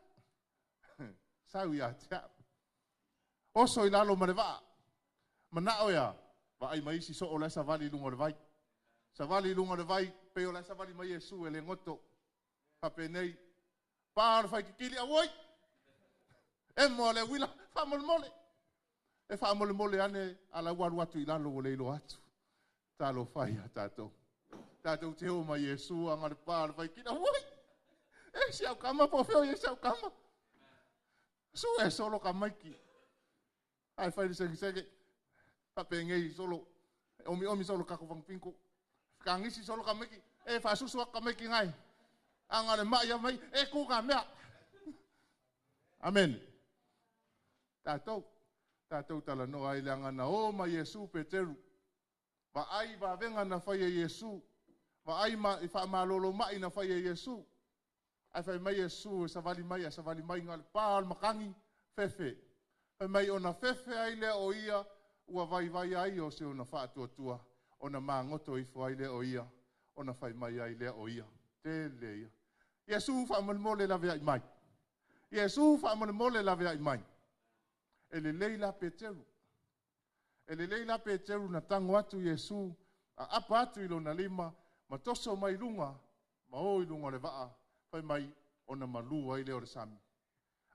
sau ia te au. Oso i lalo ma le vaa, manao ia, vaai mai isi so o le savali lunga o le vai. Savali lunga o le vai, pe o le savali mai Iesu e le ngoto. Pape nei, pā o le whai kikili, awoi! E moa le wila, wha mole. E wha mole ane, ala waru atu i lalo o leilo atu. Talo whai a tātou. Tātou te o mai Iesu, anga le pā o le whai kikili, awoi! E si au kama, po whio e si au kama. Su e solo ka maiki. Ai whai le senge senge, pape ngei solo, omi omi solo kako wangpinko. Kangisi solo ka maiki, e whasusu ka maiki ngai. Anga le mai mai, e ku ka mea. Amen. Tātou tala noa ai le anga na o ma Iesu Peteru. Va ai va venga na whai e Iesu. Va ai ma i wha malolo mai na whai e Iesu. Ai whai mai Iesu e savali mai, a savali mai ngā le pā al makangi, fefe. Whai mai ona fefe ai le o ia, ua vai vai ai o se ona whaatuatua. Ona māngoto ifo ai le o ia, ona whai mai ai le o ia. Te le ia. Iesu wha mole la vea i mai. Iesu wha mole la vea i mai. E le leila Peteru. E le leila Peteru na tango atu Iesu, a apa atu i lona lima, ma toso mai lunga, ma o i lunga le vaa, whai mai ona malua i leo le sami.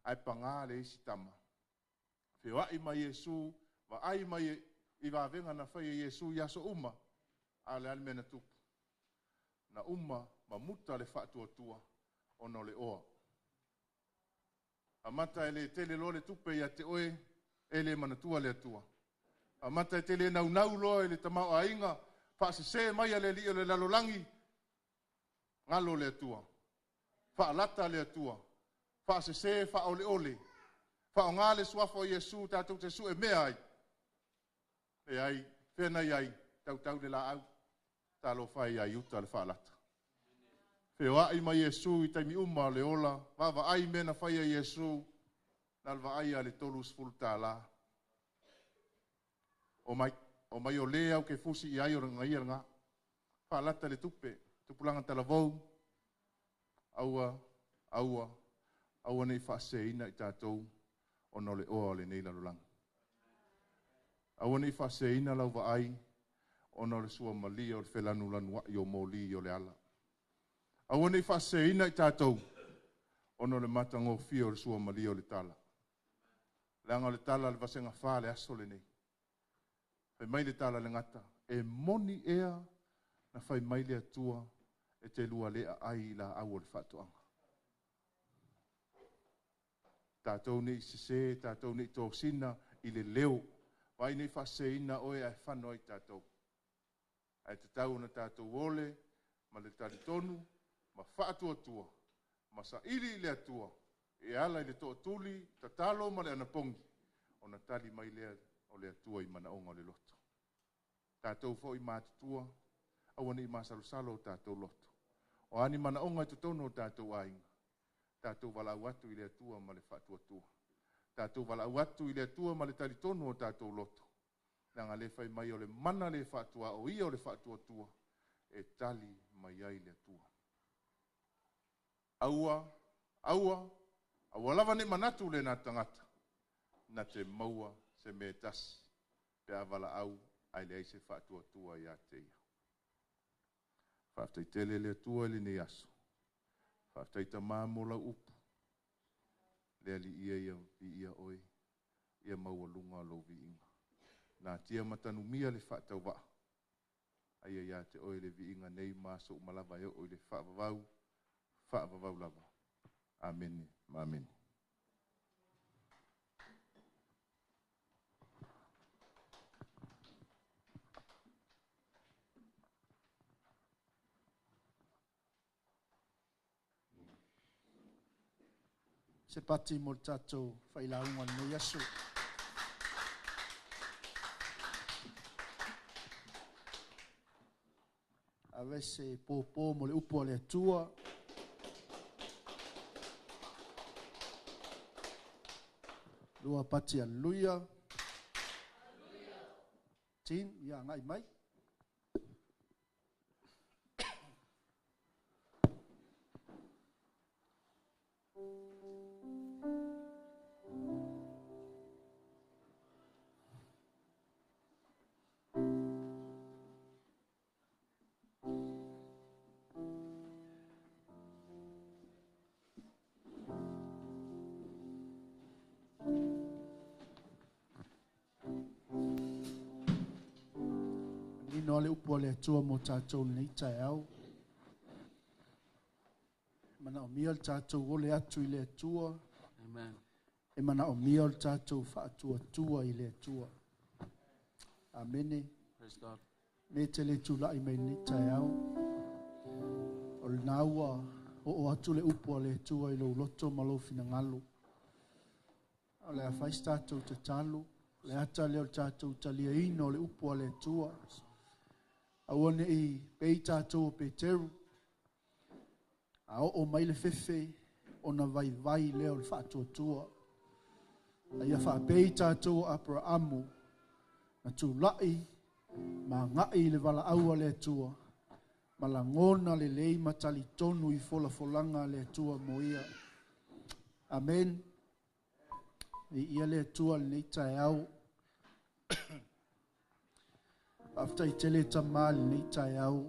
Ae pagā le isi tama. Feoai ma Iesu, vaai mai i vavega na fai e Iesu i aso uma, a le a le mea na tupu. Na uma ma muta le faatuatua ona o le oa. Amata e le tele loa le tupe ia te oe, e le manatua le Atua. Amata e te le naunau loa i le tamaoaiga, faasese mai a le alii o le lalolagi, galo le Atua. Faalata le Atua. Faasese faaoleole. Faaaoga le suafa o Iesu tatou te sue mea ai. Leai, fea na i ai, tautau le laau. Talofa e ia Iuta le faalata. Feoai ma Iesu i taimi uma o le ola, vaavaai mea na fai e Iesu, na o le vaai lava i le $30. Omai, omai o le au ke fusi i ai o le gaia lena. Faalata le tupe, tupulaga talavou, aua, aua, aua ne i faaseseina i tatou ona o le oa o lenei lalolagi. Aua ne i faaseseina lau vaai ona o le suamalie o le felanulanuai o moli o le ala. Aua ne i faaseseina i tatou ona o le matagofie o le suamalie o le tala. Leaga o le tala a le vasega 4 le aso lenei. Fai mai le tala le gata, e moni ea na fai mai le Atua e te lua le aai i laau o le faatoaga. Tatou nei sese, tatou nei tosina i le leo. Vai nei faaseseina oe ae fano ai tatou. Ae tatau ona tatou ole ma le talitonu ma faatuatua ma saili i le Atua e ala i le tootuli, tatalo ma le anapogi, ona tali mai lea o le Atua i manaoga o le loto. Tatou foi matutua, aua nei masalosalo o tatou loto. O ani manaoga i totonu o tatou aiga, tatou valaau atu i le Atua ma le faatuatua. Tatou valaau atu i le Atua ma le talitonu o tatou loto. Leaga le fai mai o le mana le faatua o ia o le faatuatua e tali mai ai le Atua. Aua, aua, aua lava nei manatu le nā tagata, na te maua se mea tasi, pe a valaau ai leai se faatuatua ia te ia. Faafetai tele le Atua i lenei aso. Faafetai tamā mo lau upu. Le alii ia ia viia oe, ia maualuga lou viiga. Nā tia matanumia le faatauvaa. Aia ia te oe le viiga nei ma aso uma lava e oo i le faavavau, faavavau lava. Amene ma amene. Se pati mo le tatou failauga o lenei aso. Ave se pōpō mo le upu a le Atua. Lua pati aleluia. Team, ia ngai mai. Nino le upu a le Atua mo tatou lenei taeao. Manaomia le tatou ole atu i le Atua. Amen. E manaomia le tatou faatuatua i le Atua. Amene. Praise God. Me te le tula'i mai lenei taeao. O lena ua oo atu le upu a le Atua i lou loto ma lou finagalo. O le a fai se tatou tatalo, le ata lea o le tatou taliaina o le upu a le Atua. Aua nei pei tatou o Peteru, a oo mai le fefe ona vaivai lea o le faatuatua. A ia faapei tatou o Aperaamu, na tula'i ma agai i le valaau a le Atua, ma lagona lelei ma talitonu i folafolaga a le Atua mo ia. Amen. Viia le Atua lenei taeao. Faafetai tele tamā lenei taeao.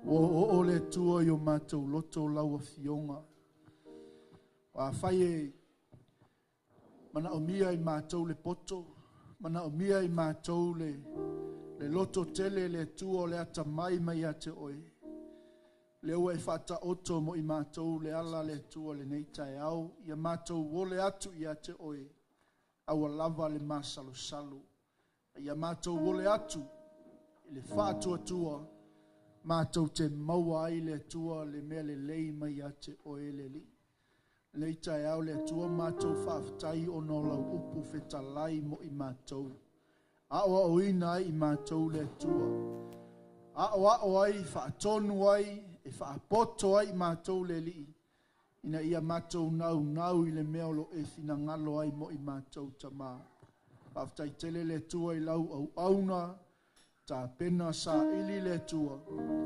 Ua oo le Atua i o matou loto lau afioga. O afai e manaomia i matou le poto, manaomia i matou le loto tele le Atua o le atamai mai ia te oe. Le ua e faataoto mo i matou le ala le Atua lenei taeao, ia matou ole atu ia te oe, aua lava le masalosalo. Ia matou ole atu i le faatuatua, matou te maua ai le Atua le mea lelei mai ia te oe le Alii. Lenei taeao le Atua matou faafetai ona o lau upu fetalai mo i matou. Aoaoina ai i matou le Atua. Aoao ai, faatonu ai, e faapoto ai i matou le Alii, ina ia matou naunau i le mea o lo e finagalo ai mo i matou tamā. Faafetai tele le Atua i lau auauna, tapena saili le Atua,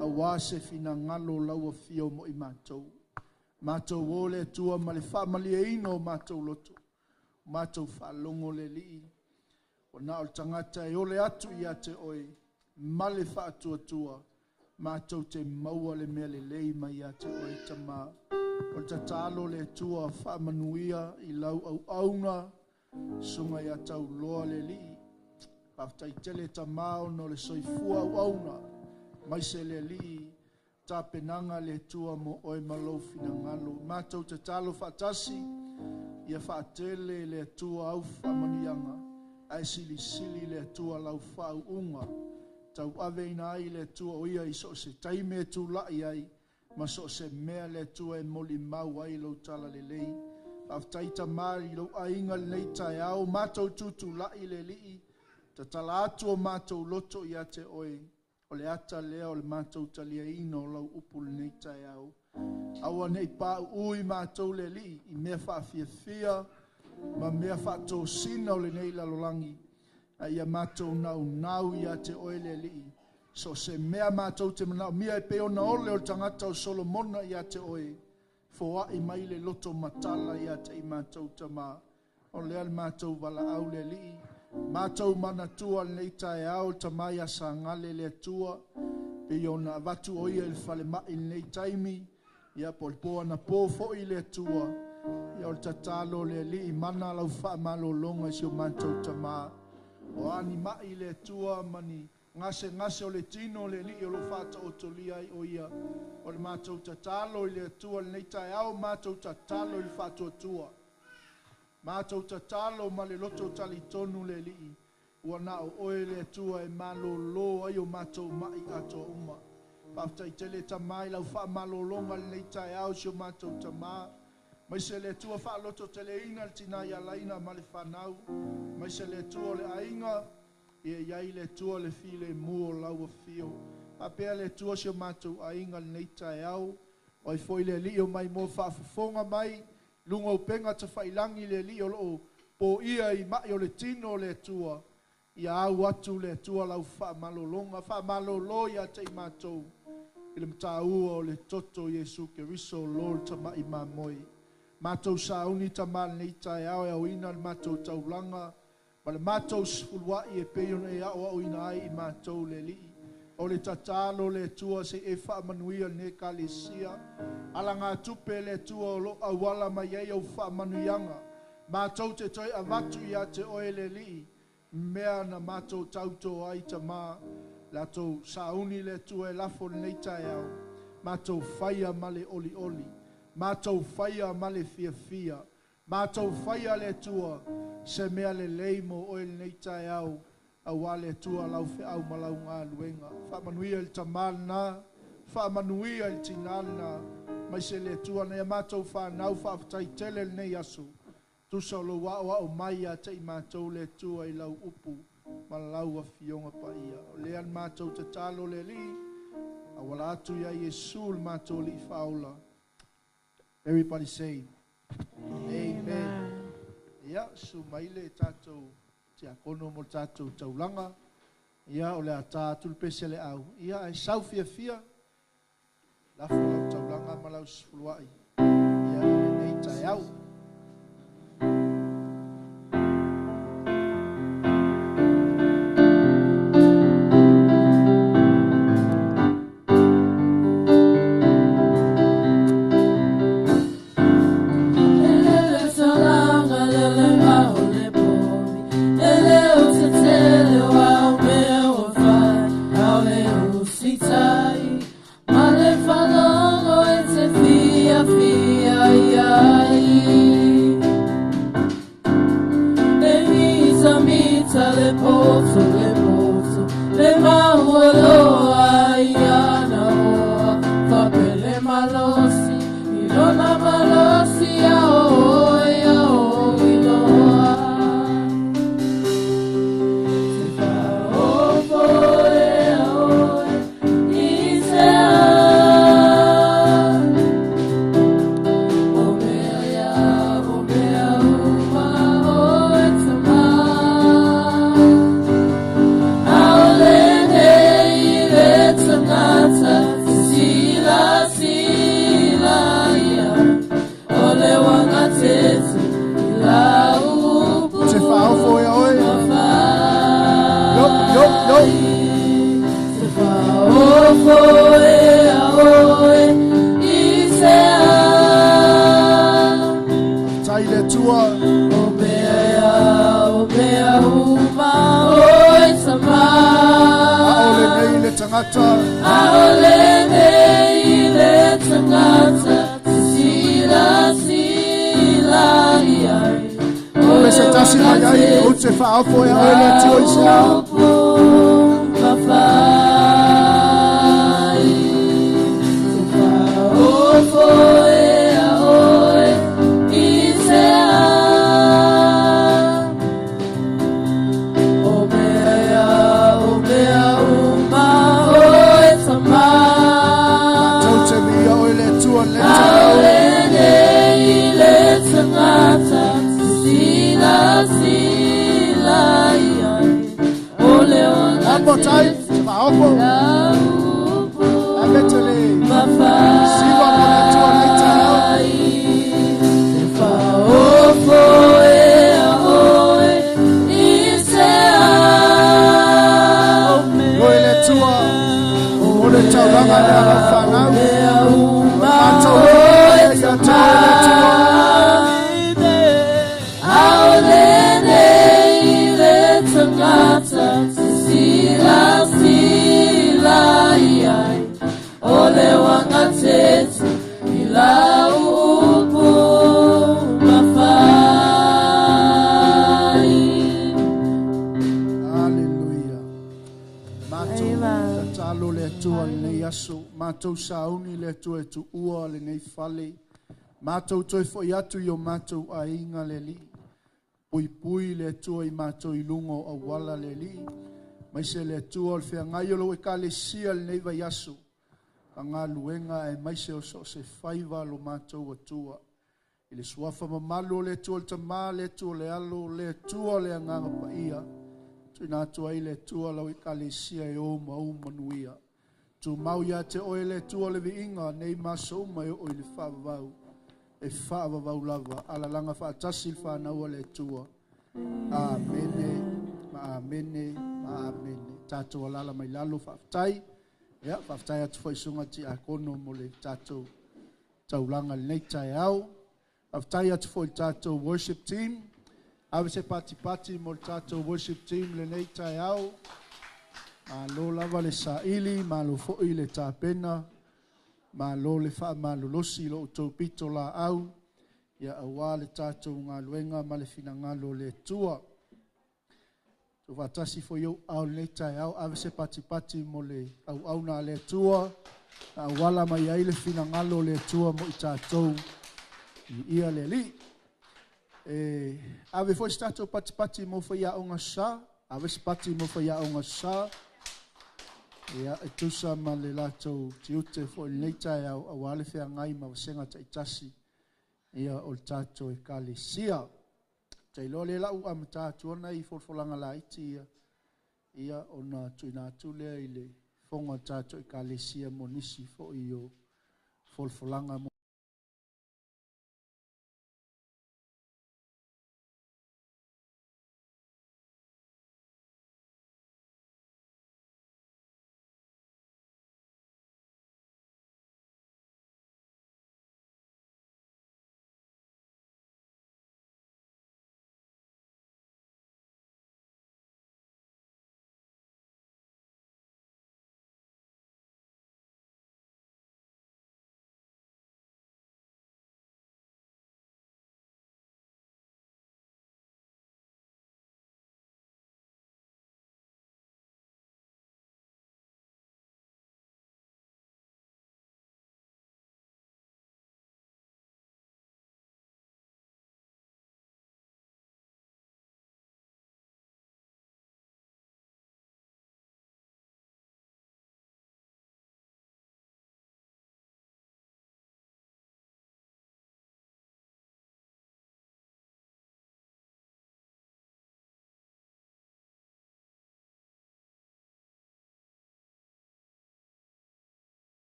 auā se finagalo lau afio mo i matou. Matou o le Atua ma le faamalieina o matou loto, matou faalogo le Alii, o na o le tagata e ole atu ia te oe, ma le faatuatua, matou te maua le mea lelei mai ia te oe tamā. O le tatalo le Atua faamanuia i lau auauna, susuga ia tauloa le Alii. Faafetai tele tamā ona o le soifua auauna, mai se le Alii, tapenaga le Atua mo oe ma lou finagalo. Matou tatalo faatasi, ia faatele le Atua au faamanuiaga, ae silisili le Atua lau faauuga. Tauaveina ai le Atua o ia i so o se taimi e tulai ai, ma so o se mea le Atua e molimau ai lou talalelei. Faafetai tamā i lou aiga lenei taeao, matou tutulai le Alii, tatala atu o matou loto ia te oe, o le ata lea o le matou taliaina o lau upu lenei taeao. Aua nei paui matou le Alii i mea faafiafia ma mea faatosina o lenei lalolagi, a ia matou naunau ia te oe le Alii. So se mea matou te manaomia e pei ona ole o le tagata o Solomona ia te oe, foai mai le loto matala ia te i matou tamā. O lea le matou valaau le Alii, matou manatua lenei taeao le tamā ia Sagale le Atua, pei ona avatu o ia i le falemai lenei taimi, ia po o le po anapo foi le Atua, ia o le tatalo le Alii mana lau faamalologa i si o matou tamā. O ani mai le Atua ma ni gase o le tino le Alii o lo faataotolia ai o ia. O le matou tatalo i le Atua lenei taeao, matou tatalo i le faatuatua. Matou tatalo ma le loto talitonu le Alii, ua na o oe le Atua e malolo ai o matou mai atoa uma. Faafetai tele tamā i lau faamalologa lenei taeao si o matou tamā. Mai se le Atua faaloto teleina le tina ia laina ma le whanau. Mai se le Atua o le aiga, ia iai le Atua le file mu o lau afio. Faapea le Atua si o matou aiga lenei taeao, o ai foi le Alii o mai mo faafofoga mai, lunga o penga tawhailangi le Alii o loo po ia i mai o le tino o le Atua, ia au atu le Atua lau faamalologa, faamalolo ia te i matou, i le mataua o le toto Iesu Keriso lo le tamai mamoe. Matou sauni tamā lenei taeao e auina le matou taulaga, ma le matou sefuluai e pei ona e aoaoina ai i matou le Alii. O le tatalo le Atua se e faamanuia lenei ekalesia, ala ngā tupe le Atua o lo auala mai ai au faamanuiaga. Matou te toe avatu ia te oe le Alii, mea na matou tauto ai tamā, latou sauni le Atua e lafo lenei taeao, matou faia ma le olioli, matou faia ma le fiafia, matou faia le Atua, se mea lelei mo oe lenei taeao, auā le Atua lau feau ma lau galuega. Faamanuia i le tamā lenā, faamanuia i le tinā lenā, mai se le Atua na ia matou whanau faafetai tele lenei aso. Tusa o lou aoao mai ia te i matou le Atua i lau upu ma lau afioga paia. O lea le matou tatalo le Alii, auala atu ia Iesu le matou Alii faaola. Everybody say, Amen. Ia, su mai le tatou tiakono mo le tatou taulaga. Ia, o le ata atu le pese le au. Ia, ai sau fiafia, lafo lau taulaga ma lau sefuluai. Ia, i lenei taeao. Le malosi, i lona malosi a oi a oi loa. Te whaofo e a oe i te ao. O mea ia, o mea uma oe tama. Aole nei le tangata, sila sila ia. O le wanga tete, i la upu Te whaofo e oe. Yo, yo, yo. Te whaofo e a oe i te ao. Tai le tua. O mea ia, o mea uma oe tama. Aole nei le tangata. Aole nei le tangata, te sila sila iai. O le se tasi mai ai, o te whaofo e oe le tua i se ao. Upu mawhai. Te whaofo e a oe i te ao. O mea ia, o mea uma oe tama. Tau te via oe le tua le te ao. Aole nei le tangata, te sila sila iai. O le ona One more time. Te whaofo. la upu Ave te le. mawhai. Siwa mo le tua le te ao. Te whaofo e a oe i te ao. Oe le tua. O le tauranga le ala whanau. Mea uma Mātou oe e ia te oe le tua. Aole nei le tangata, te sila sila iai. O le wanga tete, i la upu mawhai. Hallelujah. Mātou Amen. tatalo le Atua lenei aso. Mātou sauni le Atua e tuua lenei fale. Mātou toe foi atu i o mātou aiga le alii. Pui pui le Atua i mātou i lunga o auala le alii. Mai se le Atua o le feagai o lou ekalesia lenei vaiaso. Ka galuega e mai se o so se faiva lo mātou Atua. I le suafa mamalu o le Atua le Tamā, le Atua le Alo, le Atua le Agaga Paia. Tuina atu ai le Atua lau ekalesia e o ma u manuia. Tu mau ia te oe le Atua le viiga nei maso uma e o i le whaavavau. E whaavavau lava. Alalanga whaatasi le whanau a le Atua. Amene, ma amene, ma amene. Tātou alala mai lalo whaaftai. Ia, whaaftai atu whai sunga ti a kono mo le tātou taulanga lenei taeao. Whaaftai atu foi le tātou worship team. Ave se pati pati mo le tātou worship team lenei taeao. Malo lava le saili, malo foi le tapena, malo le whaamalolosi lo o pito la au, ia aua le tātou ngā ma le finangalo le tua. Tu whatasi fo iau au lenei taeao, ave se pati pati mo le au au nā le tua, na awala mai ai le finangalo le tua mo i tātou i ia le li. E, ave foi se tātou pati pati mo fo ia onga sa, ave se pati mo fo ia onga sa, ia e tusa ma le latou tiute fo i lenei taeao, aua le feagai ma vasenga taitasi, ia o le tātou ekalesia. Te iloa le lau a matā atu ona i folafolanga laiti ia, ia ona tuuina atu lea i le fofoga o le tātou ekalesia mo nisi foi o folafolanga mo